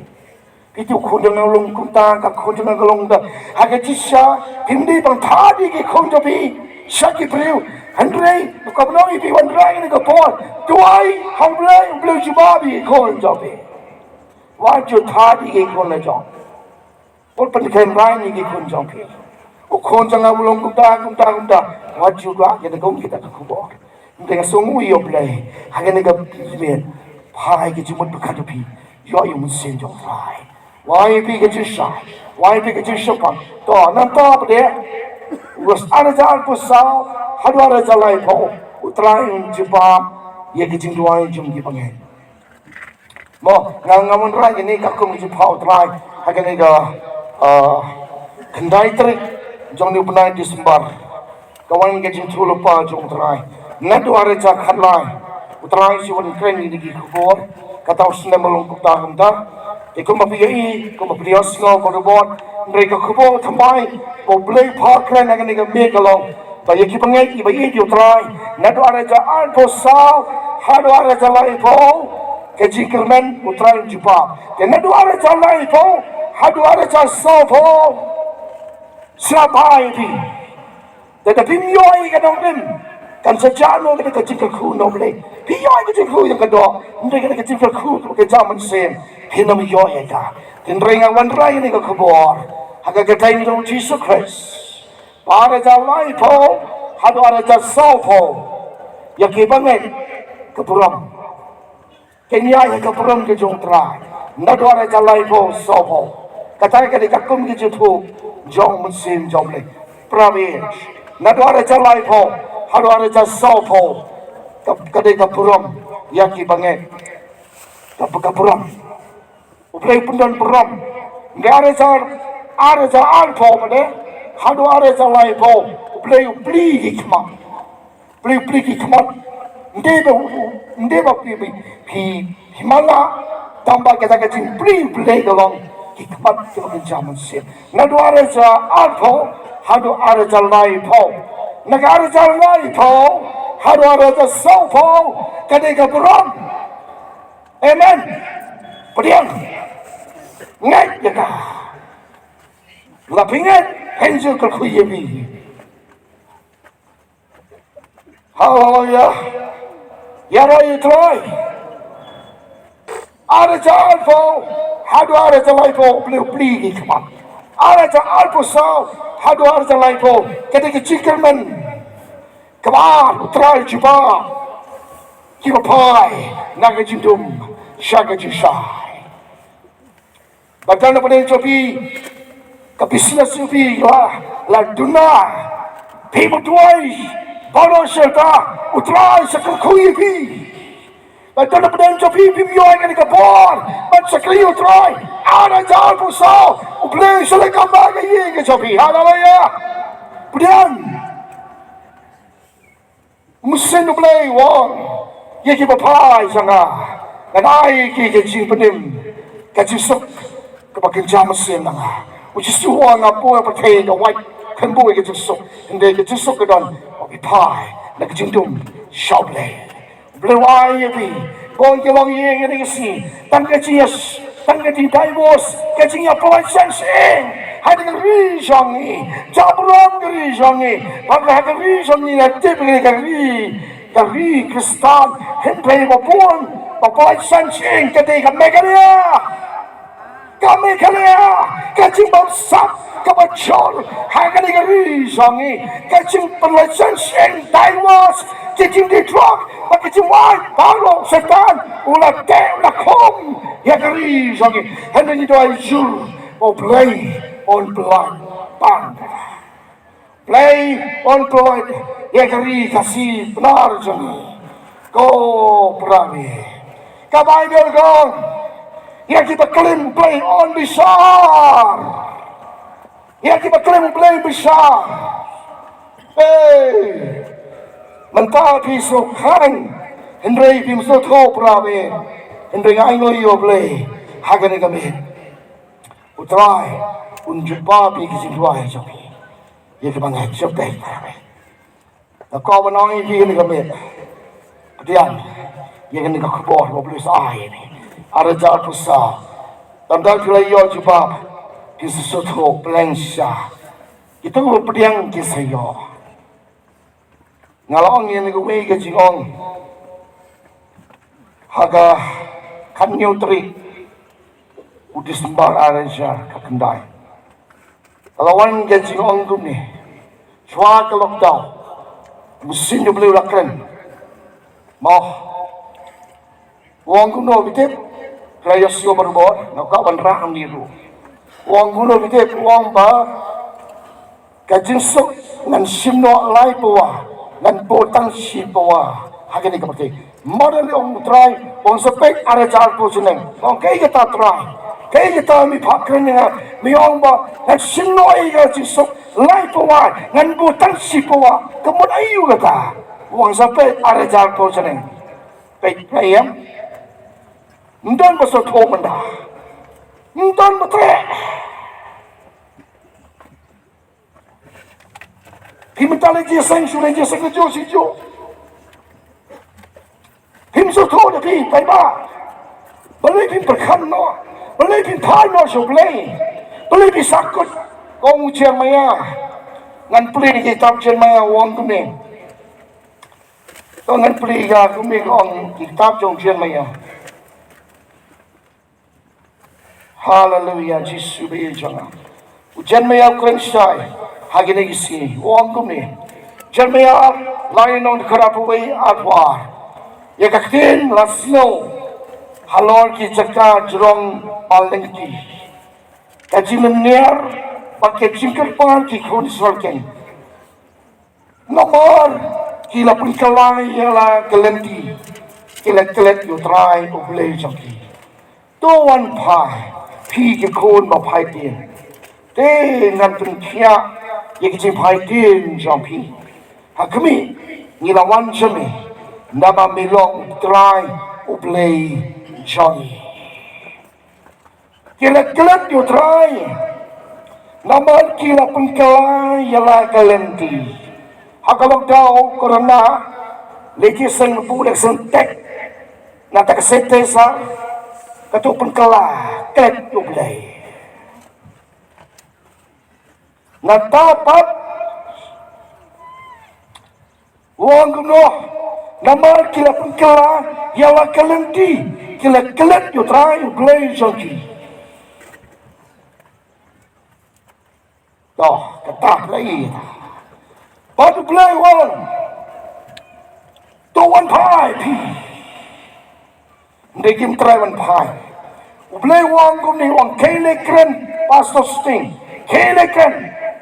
Kito ki khun jong nga long kumta, ka khun jong nga ka long kumta. Ha ka jingshisha phim dei ban thad ïa ki khun jong phi sha ki briew. Hynrei ka ban ong ïa phi, wanrah ïa kane ka por, duwai ha U Blei, U Blei u jubab ïa ki khun jong phi. Wat ju thad ïa ki khun la jong. Wat pynkheiñ rai ïa ki khun jong phi. U khun jong nga u long kumta, kumta, kumta. Wat ju kwah ïa kane, kum kita ka khubor. Hynrei nga sngewnguh ïa U Blei ha kane ka miet. Phai ka jingmut pyrkhat jong phi, ïoh ïa u Mynsiem jong U Trai. Wai phi ka jingshai, wai phi ka jingshemphang. To, nangta ba dei, u ar hajar arphew saw haduh ar hajar laiphew, U Trai un jubab ïa ka jingduwai jong ki bangeit. Mo, nga, nga wanrah ïa kane katkum ka jingpynpaw U Trai ha kane ka, ah, khyndai tarik jong une u bnai December. Ka wan ka jingïathuhlypa jong U Trai. Naduh ar hajar khatlai, U Trai u shu wan kren ïa kine ki khubor. Kata u snem ba long kumta kumta. Te kumba phi ïohi, kumba phi ïohsngew, ko robot, hynrei ka khubor thymmai ba U Blei u phah kren ha kane ka miet ka long ba ïa ki bangeit kiba ïeit ïa U Trai, naduh ar hajar arphew saw haduh ar hajar laiphew, ka jingkyrmen U Trai un jubab. Te naduh ar hajar laiphew haduh ar hajar sawphew, sngap bha ïa phi. Te da phim ïoh ïa ka nongrim, kan sa jah noh ka jingkyrkhu na U Blei. Phi ïoh ïa ka jingkyrkhu ïa ka doh, hynrei ka jingkyrkhu ka jam mynsiem, phin ym ïoh ïa ka. Hynrei nga wanrah ïa kane ka khubor ha ka kyrteng jong U Jisu Khrist. Ba ar hajar laiphew haduh ar hajar sawphew, ïa ki bangeit ka burom. Kin ïaid ha ka burom ka jong U Trai naduh ar hajar laiphew sawphew. Kata ka dei katkum ka jingthoh jong U Mynsiem jong U Blei. Promise. Naduh ar hajar laiphew haduh ar hajar sawphew, ka, ka dei ka burom ïa ki bangeit. Ka, ka burom. U Blei u pyndon burom. Nga ar hajar, ar hajar arphew ma dei, haduh ar hajar laiphew, U Blei u plie ki khmat. Plie, plie ki khmat. Ym dei ba, ym dei ba phi, phi, phi, phi mala. Tang ba kata ka jingplie, plie ka long ki khmat kiba kynja mynsiem. Naduh ar hajar arphew haduh ar hajar laiphew. Na ka ar hajar laiphew haduh ar hajar sawphew, ka dei ka burom. Amen. Pdiang. Ngeit ïa ka. La phi ngeit, phin ju kyrkhu ïa phi. Haleluya. Ïaroh ïa U Trai. Ar hajar arphew haduh ar hajar laiphew, U Blei u plie ki khmat. Ar hajar arphew saw haduh ar hajar laiphew, ka dei ka jingkyrmen. Kaba ar, U Trai u jubab ïa kiba phai na ka jingdum sha ka jingshai. Ba don na pdeng jong phi ka business jong phi la, la duna. Phi ba duwai baroh shi katta, U Trai sa kyrkhu ïa phi. Ba don na pdeng jong phi, phim ïoh ïa kane ka bor ban shakri U Trai. Ar hajar arphew saw, U Blei sa leh kumba ka ïing ka jong phi. Haleluya. Pdiang. Mynsiem U Blei u ong ïa kiba phai sha nga, ngan ai ïa ki ka jingpynim, ka jingsuk kaba kynja mynsiem na nga. U Jisu u ong, nga buh ha pyrthei ka wait, khlem buh ïa ka jingsuk. Hynrei ka jingsuk ka don ba phi phai na ka jingdum sha U Blei. U Blei u ai ïa phi, bun ki longïing ïa kane ka sngi, tang ka jingïa Tang ka jingdivorce, ka jingïapynlait shen sying ha ka ri jong ngi. Jabron ka ri jong ngi. Bad ha ka ri jong ngi, nga tip ka ri, ka ri Khristan. Hynrei ba bun ba pynlait shen sying ka dei ka Meghalaya. Ka Meghalaya, ka jingbamsap kaba jur ha kane ka ri jong ngi. Ka jingpynlait shen sying, divorce, ka jingdie drok, bad ka jingwai baroh, Soitan u la teh, u la khum ïa ka ri jong ngi. Hynrei ngi duwai jur, U Blei un pynlait tang. Blei un pynlait ïa ka ri Khasi Pnar jong ngi. Ko para bangeit, ka Baibl ka ong, ïa kiba klim Blei un bishar. Ïa kiba klim Blei bishar. Hei, mynta phi sngewkhan, hynrei phim sngewthuh para bangeit. Hynrei nga ainguh ïa U Blei ha kane ka miet, U Trai un jubab ïa ki jingduwai jong phi. Ïa kiba nga jubab para bangeit. Nga kwah ban ong ïa phi kane ka miet. Pdiang ïa kane ka khubor ba U Blei u sa ai ïa phi. Ar hajar arphew saw. Tang ba phi la ïoh jubab, phi sa sngewthuh, pdiang sha. Kita kiba pdiang ki sa ïoh. Nga la ong ïa kane kawei ka jingong ha ka khathynñiew tarik u December ar hajar khatkhyndai. Ka la wan ka jingong kumne, shuwa ka lockdown, u Mynsiem U Blei u la kren. Mo, u ong kumno phi tip? Phi la ïohsngew barabor, nga kwah ban rah hangne ruh. U ong kumno phi tip? U ong ba ka jingsuk ngan shim noh lai pawa, ngan buh tang shi pawa ha kane ka pyrthei. Mo, da lei ong U Trai, ong sa peit ar hajar arphew snem. Ong kaei kata Trai? Kaei kata me phah kren ïa nga, me ong ba ngan shim noh ïa ka jingsuk lai pawa, ngan buh tang shi pawa? Ka mut aïu kata? Ong sa peit ar hajar arphew snem. Peit, peit em. Ym don ba sngewthuh mynta. Ym don ba treh. Phi mynta leit jingïaseng shuh, leit jingïaseng kajuh shi kajuh. Phim sngewthuh da phi paidbah. Balei phim pyrkhat noh? Balei phim phai noh sha U Blei? Balei phi sakut? Ong u Jeremaïah. Ngan plie ki kitab Jeremaïah, u ong kumne. To ngan plie ïa kumne, ka ong ki kitab jong Jeremaïah. Haleluia, Jisu ba ïeit jong nga. U Jeremaïah u kren shai ha kine ki sngi, u ong kumne. Jeremaïah ar, lai nong dkhot arphew wei, arphew ar. Ïa ka ktien la sngew halor ki jaka jrong ba lynti, ka jinglynñiar bad ka jingkyrpad ki khun Israel keiñ. Namar ki la pynkylla ïa la ka lynti, ki la klet ïa U Trai U Blei jong ki. To wan phai, phi ki khun ba phai ktien. Te ngan pynkhiah ïa ki jingphai ktien jong phi. Ha khmih, ngi la wan sha me, namar me long U Trai U Blei jong ngi. Ki la klet ïa U Trai, namar ki la pynkylla ïa la ka lynti. Ha ka lockdown corona, leit jingïaseng buh leit seng tek na kata ka sanitizer, kato pynkylla, klet ïa U Blei. Nangta pat u ong kumno, namar ki la pynkylla ïa la ka lynti, ki la klet ïa U Trai U Blei jong ki. To, kata phi la i. Bad U Blei u ong, to wan phai phi. Hynrei kim treh ban phai. U Blei u ong kumne, u ong, khie leit kren, Pastor Sting, khie leit kren,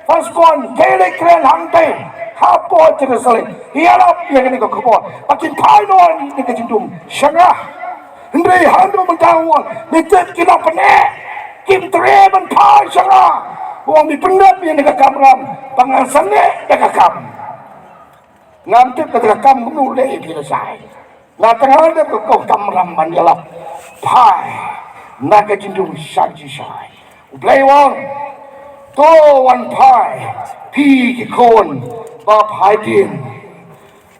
First Born, khie leit kren hangtei hapoh Jerusalem. Ïarap ïa kane ka khubor ba kin phai noh na ka jingdum sha nga. Hynrei haduh mynta u ong, me tip ki nongpyni kim treh ban phai sha nga. U ong, me pyndep ïa kane ka kamram ba ngan sangeh da ka kam. Ngam tip kata ka kam kumno leh ïa phi lashai. Nga tang nga dep ka kamram ban ïalap phai na ka jingdum sha ka jingshai. U Blei u ong, to wan phai phi ki khun ba phai dien.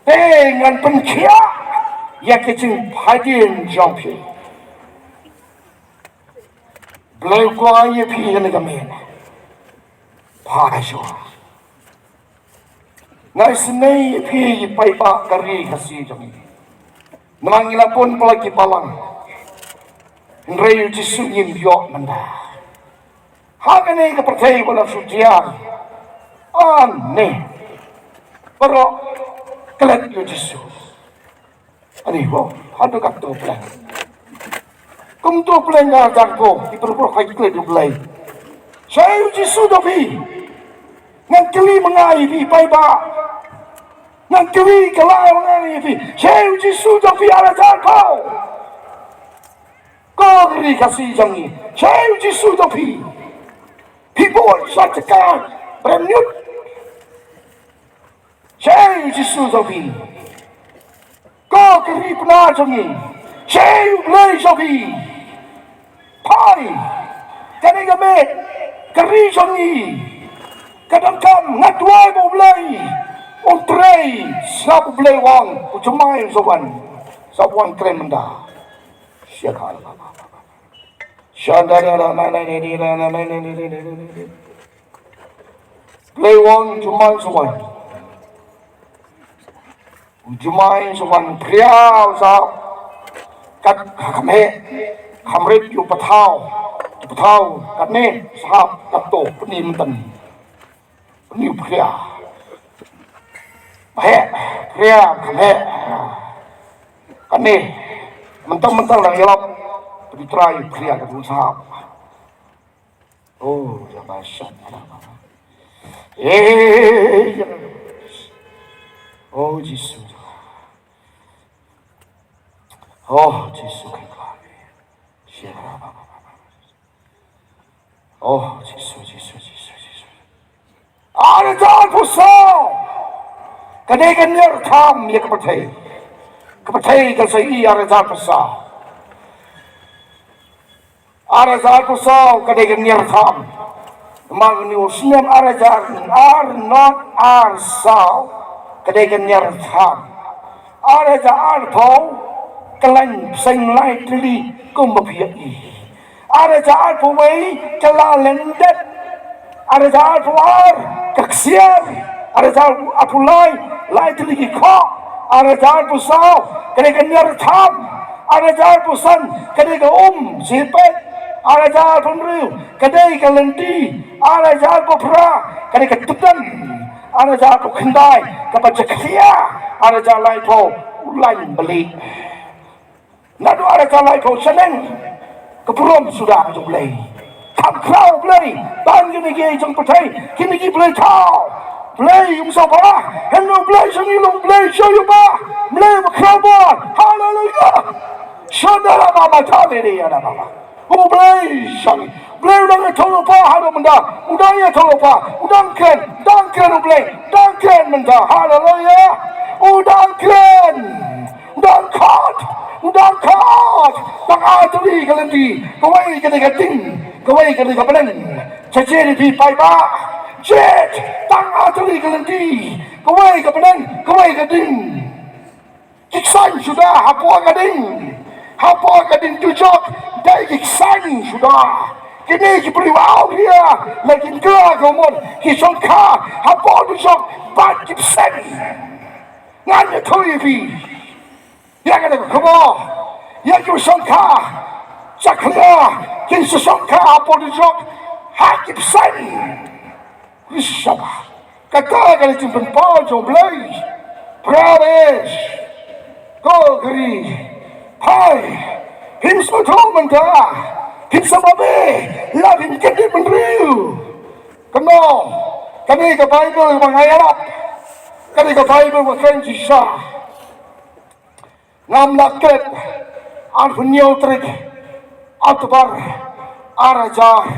Te ngan pynkhiah ïa ka jingphai dien jong phi. Blei u kwah ïa phi kane ka miet. Phai shuwa. Nga isynei ïa phi, ïa phi paidbah ka ri Khasi jong ngi. Namar ngi la bun palat ki balang. Hynrei U Jisu ngim ïoh mynta. Ha kane ka pyrthei ba la shu jia. Ani. Baroh klet ïa U Jisu. Ani ho, haduh katto phi leh. Kumto phi leh nga jang ko, ki pyrshah ha ki klet U Blei. Shai U Jisu jong phi. Ngan kylli ma nga ïa phi paidbah. Ngan kylli kylla ma nga ïa phi. Shai U Jisu jong phi ar hajar phew. Ko ka ri Khasi jong ngi. Shai U Jisu jong phi. Phi bun sha jaka brem ñiut. Shai U Jisu jong phi. Ko ka ri Pnar jong ngi. Shai U Blei jong phi. Phai. Kane ka miet ka ri jong ngi. Ka donkam nga duwai ba U Blei un trei. Sngap U Blei u ong, u jumai sa wan. Sa wan kren mynta. Shakal. Blei u ong jumai sa wan. Jumai sa wan, phria u sahap. Kat ha kham heh, kham rit ïa u pathaw. U pathaw katne, sahap katto, pyni mynta. Pyni u phria. Heh, phria, kham heh. Katne, mynta mynta la ïalap. Pyni trai u phria kat u sahap. Oh, ya ba shan. Eh, ya. Oh, Jisu. Oh, Jisu. Oh, Jisu, Jisu, Jisu, Jisu. Ar hajar phew saw. Kane ka niar tham ïa ka pyrthei. Ka pyrthei kan sa ïohi ar hajar phew saw. Ar hajar arphew saw ka dei ka niar tham. Namar kane u snem ar hajar ar not ar saw ka dei ka niar tham. Ar hajar arphew ka lain bseiñ lai tylli kumba phi ïohi. Ar hajar arphew wei ka la lyndet. Ar hajar arphew ar ka ksiar. Ar hajar arphew lai lai tylli ki khoh. Ar hajar arphew saw ka dei ka niar tham. Ar hajar arphew san ka dei ka um sipet. Ar hajar arphew hynriew ka dei ka lynti. Ar hajar arphew phra ka dei ka tdem. Ar hajar arphew khyndai kaba jakhlia. Ar hajar laiphew u lain bali. Naduh ar hajar laiphew shaneng ka burom suda jong U Blei. Kham khraw U Blei ban kine ki jong pyrthei, kine ki blei thaw. Blei um sngewbha, hynrei U Blei sha ngi long Blei sha ïa ba, Blei ba khraw bor. Haleluya. Shonda la ba ba ta ne ne ya na ba ba. U Blei sha ngi. Blei u dang ïathuh lypa haduh mynta. U dang ïathuh lypa. U dang kren, dang kren U Blei, dang kren mynta. Haleluya. U dang kren. Dang khot, dang khot, dang artylli ka lynti, kawei ka dei ka ding, kawei ka dei ka bneng. Sa jied ïa phi paidbah, jied, dang artylli ka lynti, kawei ka bneng, kawei ka ding. Ki ksaiñ suda hapoh ka ding, hapoh ka ding dujok, dei ki ksaiñ suda. Kine ki briew awria, la ki kra ka mon, ki shongkha hapoh dujok bad ki bseiñ. Ngan ïathuh ïa phi. Ïa kane ka khubor, ïa ki shongkha, jakhlia, kin sa shongkha hapoh dujok ha ki bseiñ. Rishaba. Kata ka dei ka jingpynpaw jong U Blei. Prabesh. Ko kari. Hai. Phim sngewthuh mynta. Phim sngewbha be. La phim kyndit bynriew. Kumno? Kane ka Baibl ba nga ïarap. Kane ka Baibl ba kren shisha. Ngam lah klet, arphew hynñiew tarik October, ar hajar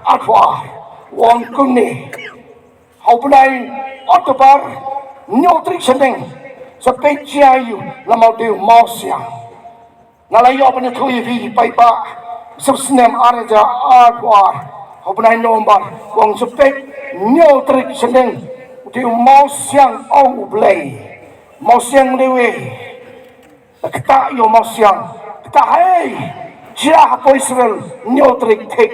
arphew ar. U ong kumne. Ha u bnai October, hynñiew tarik shaneng, sa peit jia ïa u, namar u dei u mawsiang. Nga la ïoh ban ïathuh ïa phi paidbah, sa snem ar hajar arphew ar, ha u bnai November, u ong sa peit hynñiew tarik shaneng, u dei u mawsiang ong U Blei. Mawsiang u dei uwei. Kata ïa u mawsiang. Kata hei. Jia hapoh Israel. Hynñiew tarik thik.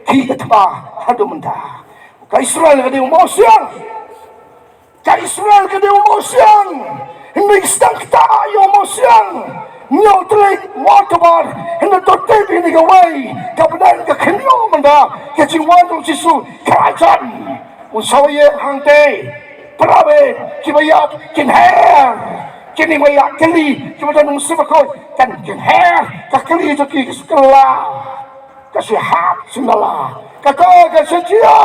Ki ka thma haduh mynta. Ka Israel ka dei u mawsiang. Ka Israel ka dei u mawsiang. Hynrei sdang kata ïa u mawsiang. Hynñiew tarik October. Hynrei to tip ïa kawei. Ka bneng ka khynñiuh mynta. Ka jingwan jong U Jisu. Ka jan. Un sa ïa hangtei. Para bangeit kiba ïap kin her. Kine ba ïap kali kiba don ym sngewbha kan kin her. Ka kali jong ki ka shu kylla. Ka shu hap shu nala. Kata ka shu jia.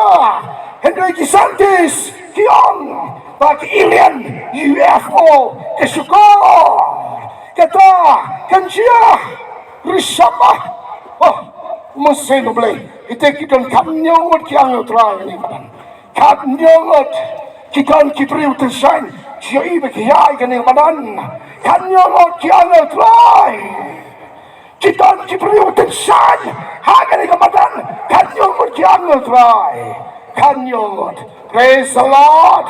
Hynrei ki scientist ki ong ba ki alien U F O ka shu kor. Kata kan jia. Rishama. Oh, mynsiem U Blei. Ite ki don khatñiew ngut ki angel Trai ni madan. Khatñiew ngut ki don ki briew tyngshaiñ. Ki ïohi ba ki ïaid kane madan. Khatñiew ngut ki angel Trai. Ki don ki briew tyngshaiñ ha kane ka madan. Khatñiew ngut ki angel Trai. Khatñiew ngut. Praise the Lord.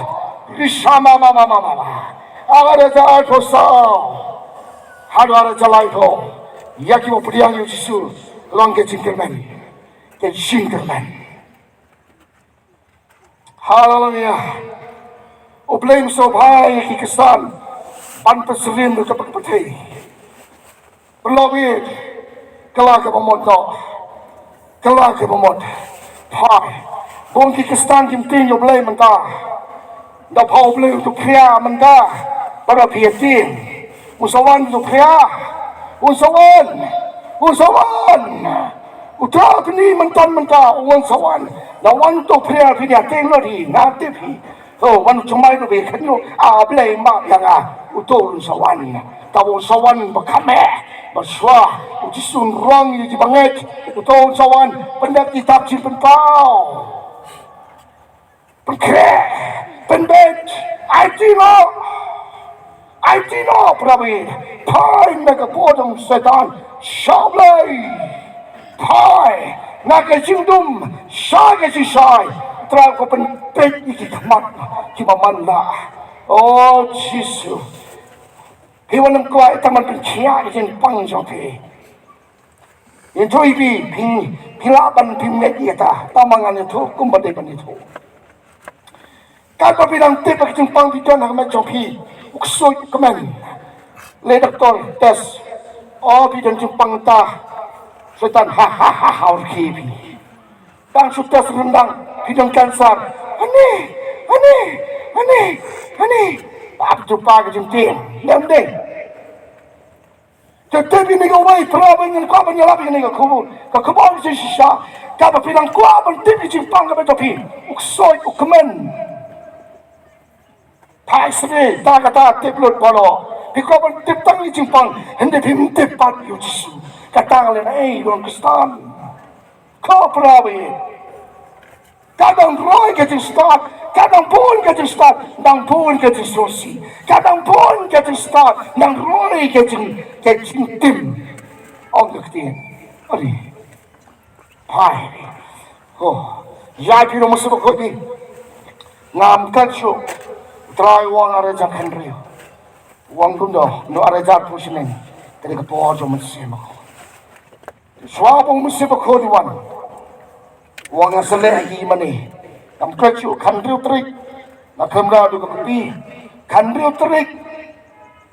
Rishama ma ma ma ma ma. Ar hajar arphew saw. Haduh ar hajar laiphew. Ïa kiba pdiang ïa U Jisu. Long ka jingkyrmen. Ka jingkyrmen. Haleluya. U Blei un sngewbha ïa ki Khristan ban pynsyriem da kaba ka pyrthei. Pynlong ïa ka la kaba mut noh. Ka la kaba mut. Phai. Bun ki Khristan kim tieng ïa U Blei mynta. Da pha U Blei u tu phria mynta. Para phi tieng. Un sa wan u tu phria. Un sa wan. Un sa wan. U ta kni mynta mynta un sa wan. Da wan u tu phria phi ïa tieng lo di na ti phi. To wan u chumai u be khnyo a Blei ma ïa nga. U tu un sa wan. Ta un sa wan ba kham eh. Ba shwa. U Jisu un rong ïa ki bangeit. U tu un sa wan. Pyndep kitab jingpynpaw. Pynkhreh, pynbeit, aiti noh. Aiti noh, para bangeit. Phai na ka por jong Soitan. Sha U Blei. Phai na ka jingdum shai ka jingshai. Trai ko pynpeit ïa ki khmat kiba man la. O Jisu. Phi wan ym kwah ïa ta ban pynkhia ïa ka jingpang jong phi. Ïathuh ïa phi, phi, phi lah ban pynmih ïa ta. Tang ba ngan ïathuh kumba dei ban ïathuh. Katba phi dang tip ba ka jingpang phi don ha ka met jong phi, u ksuid u kmen. Leh doktor test. O, phi don jingpang ta. Soitan ha ha ha ha u rkhie phi. Tang shu test ryndang, phi don cancer. Ani, ani, ani, ani. Ba phi tu pa ka jingtieng. Lem ding. Te tip ïa kane kawei, para bangeit, ngin kwah ban ïalap ïa kane ka khubor. Ka khubor ka jingshisha. Kaba phi dang kwah ban tip ïa ka jingpang kaba jong phi. U ksuid u kmen. Phai sngewbha, ta kata tip lut baroh. Phi kwah ban tip tang ïa ka jingpang. Hynrei phim tip pat ïa u Jisu. Kata ka lehnohei ba u Khristan. Ko para bangeit. Ka dang roi ka jingstad, ka dang bun ka jingstad, dang bun ka jingsngewsih. Ka dang bun ka jingstad, dang roi ka jing, ka jingtim. Ong ka ktien. Ari. Hai. Ho. Ïa phi nong mynsiem bakhuid. Ngam kat shuh. Trai u ong ar hajar khyndai. U ong kumno, no ar hajar phew shiteng. Ka dei ka por jong u Mynsiem Bakhuid. Shuwa ba u Mynsiem Bakhuid u wan. U ong nga sa leh hi mane. Ngam kat shuh, khathynriew tarik. Nga khlem da duh ka kopi. Khathynriew tarik.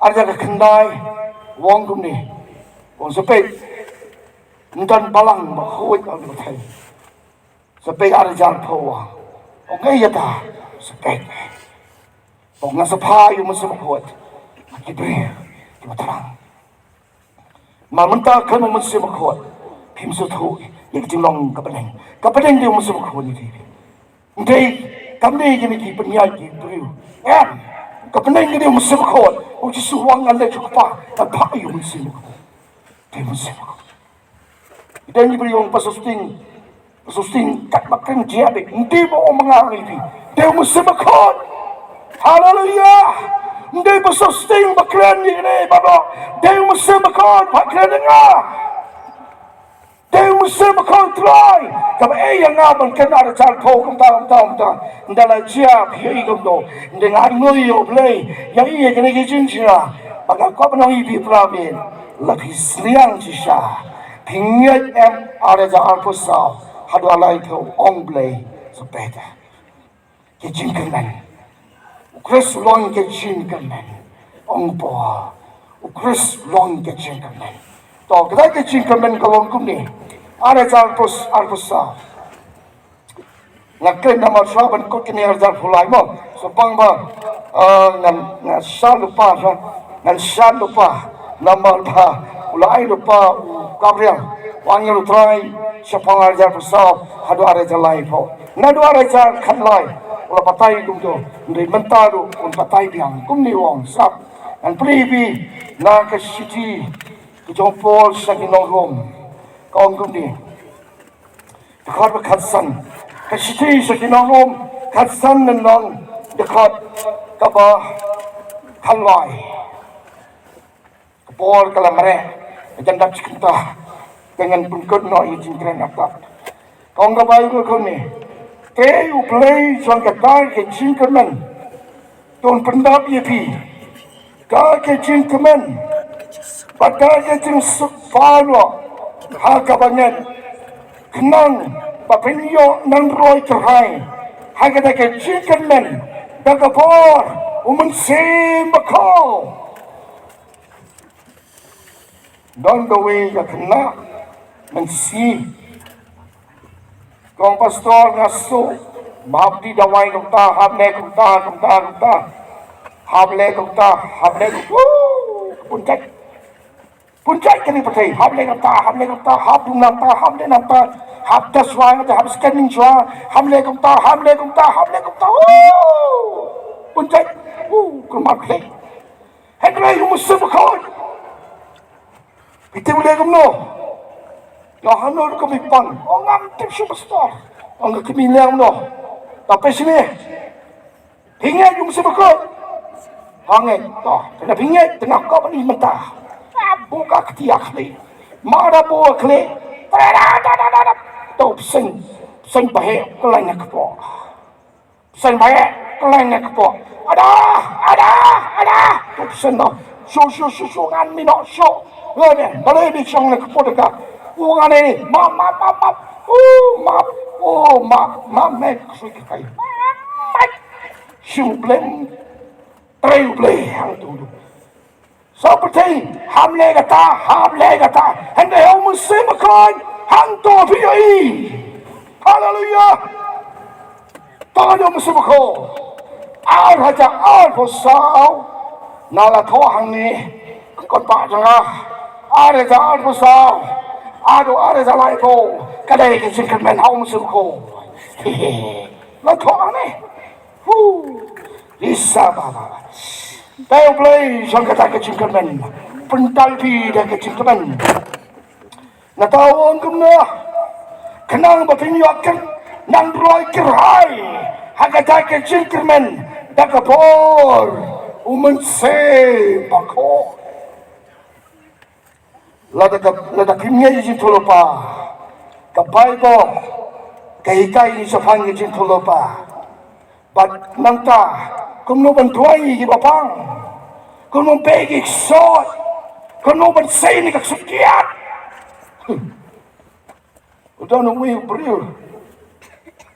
Ar hajar khyndai. U ong kumne. U ong sa peit. Ym don balang bakhuid ha kane ka pyrthei. Sa peit ar hajar phew. U ong ïa ta. Sa peit. U ong nga sa phah ïa u Mynsiem Bakhuid. Ki briew. Kiba thrang. Namar mynta khlem u Mynsiem Bakhuid, phim sngewthuh ïa ka jinglong ka bneng. Ka bneng dei u Mynsiem Bakhuid ïa phi. Ym dei, kam dei kine ki pynïaid ki briew. Em, ka bneng ka dei u Mynsiem Bakhuid. U Jisu u ong ngan leit sha u Kpa, ngan phah ïa u Mynsiem Bakhuid. Dei u Mynsiem Bakhuid. Dei ngi briew ong Pastor Sting, Pastor Sting, kat ba kren jia beit, ym dei ba ong ma nga ong ïa phi. Dei u Mynsiem Bakhuid. Haleluya. Ym dei Pastor Sting ba kren ïa kane ba ba. Dei u Mynsiem Bakhuid ba kren ïa nga. Dei u Mynsiem Bakhuid Trai. Kaba ai ïa nga ban kren ar hajar phew kumta kumta kumta. Ynda la jia phi ïohi kumno. Ynda nga ngoi ïa U Blei. Ïa ïa kane ka jingjia. Ba nga kwah ban ong ïa phi para bangeit. La phi sliang shisha. Phi ngeit em ar hajar arphew saw. Haduh ar lai phew ong Blei. Sa peit. Ka jingkyrmen. U Khrist u long ka jingkyrmen. Ong Paul. U Khrist u long ka jingkyrmen. To, kata ka jingkyrmen ka long kumne. Ar hajar arphew, arphew saw. Nga kren namar shuwa ban kut kine ar hajar arphew lai mo. Shu pang ba, ah, ngan, ngan shah lypa shuwa. Ngan shah lypa. Namar ba u la ai lypa u Gabriel, u angel u Trai, shaphang ar hajar arphew saw haduh ar hajar laiphew. Naduh ar hajar khatlai u la batai kumto. Hynrei mynta ruh un batai biang. Kumne u ong sap. Ngan pule ïa phi na ka shithi ka jong u Paul sha ki nong Rom. Ka ong kumne. Dkhot ba khatsan. Ka shithi sha ki nong Rom, khatsan, lynnong dkhot kaba khatlai. Ka por ka la mareh, ka jan dap shi kynta. Te ngan pynkut noh ïa ka jingkren artat. Ka ong ka Baibl kumne. Te U Blei jong kata ka jingkyrmen, to un pyndap ïa phi da ka jingkmen bad da ka jingsuk paw noh ha kaba ngeit, khnang ba phin ïoh nang roi kyrhai ha kata ka jingkmen da ka bor U Mynsiem Bakhuid. Don kawei ka khynnah mynsiem. Kong pastor nga shu hap die dawai kumta, hap leh kumta, kumta, kumta. Hap leh kumta, hap leh kumta. Woo! Pynjah. Pynjah kane pynjah. Hap leh kumta, hap leh kumta, hap dung nangta, hap leh nangta. Hap test shuwa, hap scanning shuwa. Hap leh kumta, hap leh kumta, hap leh kumta. Woo! Pynjah. Woo! Kumar khleh. Hynrei u Mynsiem Bakhuid. Phi tip u leh kumno? Nga hano ruh ka mih pang. Ong ngam tip shuh pastor. Ong ka kmie leh kumno? Ta phi shane. Phi ngeit u Mynsiem Bakhuid? Nga ngeit. To, kane phi ngeit, te nga kwah ban ïohi mynta. Buh ka kti ha khlieh. Mar da buh ha khlieh. Tara da da da da. To bseng, bseng baheh kylleng ha kpoh. Bseng baheh kylleng ha kpoh. Ada, ada, ada. To bseng noh. Shu shu shu shu ngan mi noh shu. Leh ne, balei bi shong ne kpoh deka. U ngan ne, map map map map. U map, u map, map ne ksui kai. Shu bleng. Trei u Blei hangto. Sa pyrthei, ham leh kata, ham leh kata. Hynrei ha u Mynsiem Bakhuid, hangto phi ïohi. Haleluya. Tang ha u Mynsiem Bakhuid. Ar hajar arphew saw. Nga la thoh hangne. Kon pah jong nga. Ar hajar arphew saw. Haduh ar hajar laiphew. Ka dei ka jingkyrmen ha u Mynsiem Bakhuid. La thoh hangne. Hu. Isa baba. Tang u Blei jong kata ka jingkyrmen. Pyntai phi da ka jingkyrmen. Nangta u ong kumno. Khnang ba phin ïoh kyrnang roi kyrhai ha kata ka jingkyrmen da ka bor u Mynsiem Bakhuid. Lada ka, lada kim ngeit ïa ka jingïathuhlypa, ka Baibl ka hikai ïa ngi shaphang ïa ka jingïathuhlypa. Bad nangta kumno ban duwai ïa kiba pang, kumno ban peit ïa ki ksuid, kumno ban sei na ka ksuid kiad. U don uwei u briew.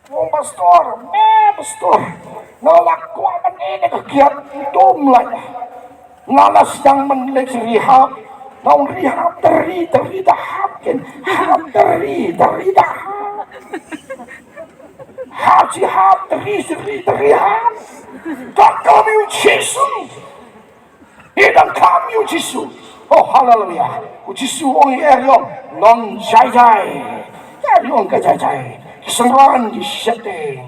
U ong, pastor, me pastor, nga la kwah ban ïeh na ka kiad, ym dum lait. Nga la sdang ban leit rehab. Nga ong rehab, tari tari da hap ken. Hap tari tari da hap. Hap shi hap, tari shi tari da rehab. Ka kyrteng u Jisu. Ïa dang kham ïa u Jisu. Oh, haleluya. U Jisu u ong ïa u Aaron, long jai jai. Ïa u Aaron ka jai jai. Ki synran ki sheptieng.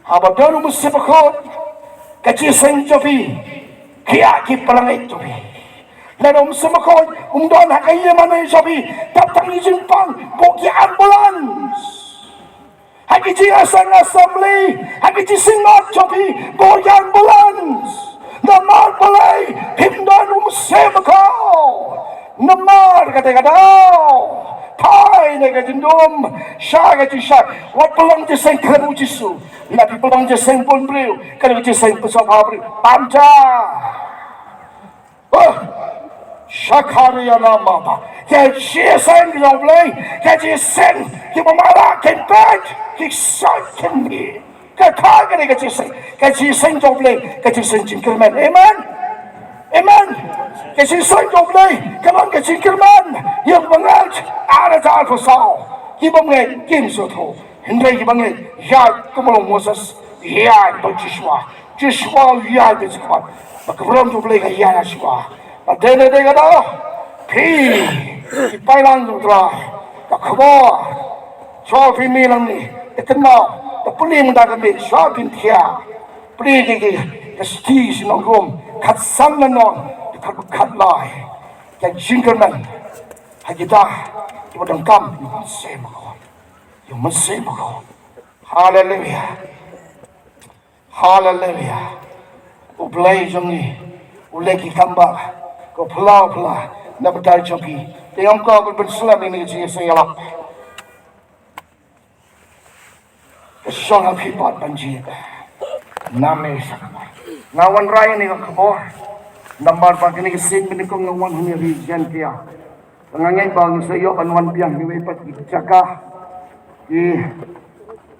Haba don u Mynsiem Bakhuid, ka jingïaseng jong phi, ki ïa ki palangi jong phi. Lada u Mynsiem Bakhuid um don ha ka ïing mane jong phi, dap tang ïa jingpang, buh ki ambulance. Ha ki jingïaseng assembly, ha ki jingsynod jong phi, buh ïa ambulance. Namar balei, phim don u Mynsiem Bakhuid. Namar kata ka daw, phai na ka jingdum, sha ka jingshai. Wat pynlong jingïaseng khlem u Jisu. Lada phi pynlong jingïaseng bun briew, ka long jingïaseng pynshong bha briew. Pam ja. Oh, Shakariana mama. Ka jingïaseng ka jong U Blei, ka jingïaseng kiba mala kin peit, ki ksuid kin mih. Kata ka dei ka jingïaseng, ka jingïaseng jong U Blei, ka jingïaseng jingkyrmen. Amen. Amen. Ka jingïaseng jong U Blei ka long ka jingkyrmen ïa kiba ngeit, ar hajar arphew saw. Kiba ngeit kim sngewthuh. Hynrei kiba ngeit, ïaid kumba long Moses, ïaid bad Joshua. Joshua ïaid bad Joshua. Bad ka burom jong U Blei ka ïaid ha Joshua. Bad dei, dei, dei ka daw. Phi, ki paidlang jong U Trai, ka khubor, shuwa phi mih nangne, te kynmaw, te pule mynta ka miet, shuwa phin thiah. Pule ki, ki, ka shithi sha ki nong Rom khatsan lynnong, dkhot khatlai. Ka jingkyrmen ha kita kiba donkam ïa U Mynsiem Bakhuid. Ïa U Mynsiem Bakhuid. Haleluya. Haleluya. U Blei jong ngi u leh ki kam ba ko phylla phylla na bynta jong phi. Te ngam kwah ban pynslem ïa kane ka jingïaseng ïalap. Ka shong ha phi pat ban jied. Name sa kaba nga wanrah ïa kane ka khubor. Namar ba kane ka sien banyngkong nga wan hangne ha ri Jaiñtia. Nga ngeit ba ngin sa ïoh ban wan biang ha iwei pat ki jaka. Ki,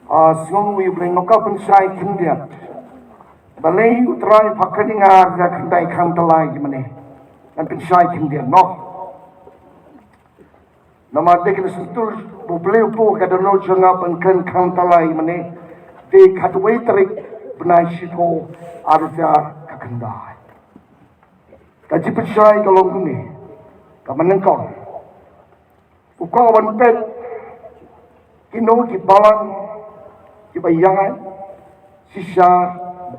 ah, sngew ïa U Blei, nga kwah pynshai khyndiat. Balei U Trai u phah kren ïa nga ha khyndai khang tylli ïa mane. Ngan pynshai khyndiat noh. Namar dei kane ka sngewthuh ba U Blei u buh ka dohnud jong nga ban kren khang tylli ïa mane. Dei khatwei tarik bnai shiphew, ar hajar khatkhyndai. Ka jingpynshai ka long kumne. Kaba nyngkong, u kwah ban peit kino ki balang kiba ïaid shisha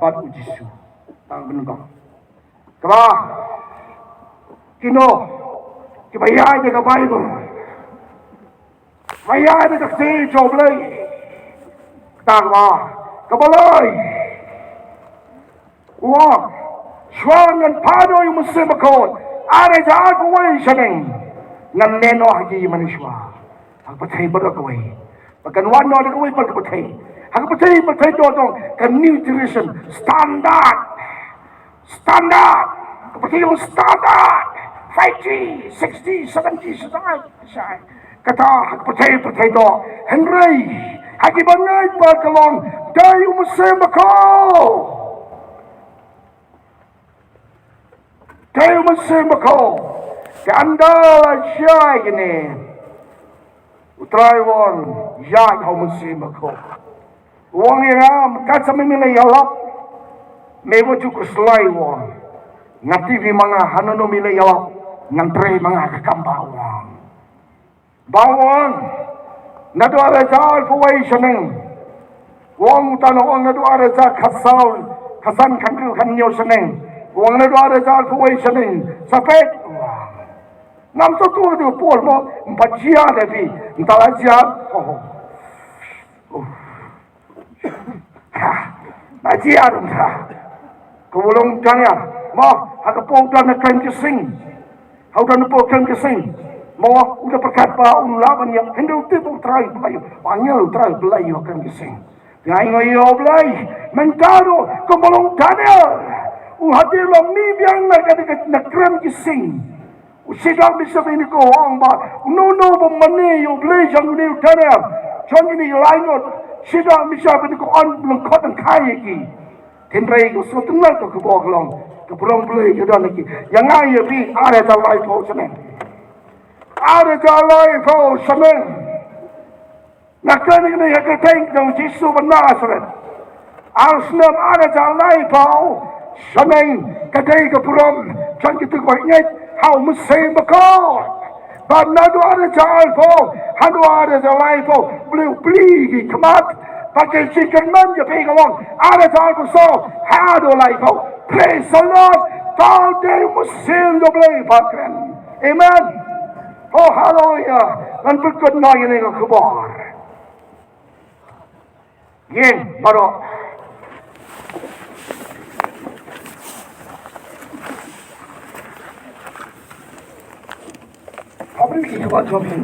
bad U Jisu. Kaba nyngkong. Kaba, kino kiba ïaid da ka Baibl, ba ïaid da ka ktien jong U Blei. Kata kaba, kaba lai. Wa, shuwa ngan phah noh ïa U Mynsiem Bakhuid, ar hajar arphew wei shaneng. Ngan leh noh ha ki ïing mane shuwa. Ha ka pyrthei baroh kawei. Ba kan wan noh da kawei pat ka pyrthei. Ha ka pyrthei, pyrthei to jong ka New Jerusalem. Standard. Standard. Ka pyrthei jong standard. Five G, six G, seven G, standard. Kata ha ka pyrthei, pyrthei to. Hynrei ha kiba ngeit pat ka long dei u Mynsiem Bakhuid. Te u Mynsiem Bakhuid, te ynda la shai kine, U Trai u ong, ïaid ha u Mynsiem Bakhuid. U ong ïa nga, kat sa me me la ïalap, me wat ju khuslai, u ong. Nga tip hi ma nga, hano hano me la ïalap, ngan trei ma nga ka kam ba u ong. Ba u ong, naduh ar hajar arphew wei shaneng. U ong uta, u ong naduh ar hajar khatsaw, khatsan, khathynriew, khathynñiew shaneng. U ong naduh ar hajar arphew wei shaneng. Sa peit, u ong. Ngam sngewthuh, u ong, Paul mo, ym pat jia de phi, ym pat la jia. Oh. Oh. Ha, la jia ruh ha. Ka u long Daniel, mo, ha ka por u don ha kren ki sing. Ha u don ha por kren ki sing. Mo, u da pyrkhat ba un lah ban ïap, hynrei u tip ba U Trai u Blei, u angel U Trai u Blei ïa u kren ki sing. Nga ainguh ïa U Blei, mynta ruh, kum u long Daniel. U hap ban long mih biang na ka, na kren ki sing. U Shadrak, Meshak, Abednego u ong ba, uno uno uba mane ïa U Blei jong une u Daniel, jong une u laingut, Shadrak, Meshak, Abednego yn lyngkot lyngkhai ïa ki. Hynrei ka sngewtynnat ka khubor ka long, ka burom Blei ka don ha ki. Ïa nga ïa phi, ar hajar laiphew shaneng. Ar hajar laiphew shaneng. Nga kren ïa kane ha ka kyrteng jong U Jisu ba Nasaret. Ar snem ar hajar laiphew shaneng ka dei ka burom jong kito kiba ngeit ha U Mynsiem Bakhuid. Bad naduh ar hajar arphew haduh ar hajar laiphew, Blei u plie ki khmat. Bad ka jingkyrmen jong phi ka long ar hajar arphew saw haduh laiphew. Praise the Lord. Te dei U Mynsiem jong U Blei ba kren. Amen. Oh, haleluya. Ngan pynkut noh ïa kane ka khubor. Ïeng baroh. Apa ni kita buat kau ni?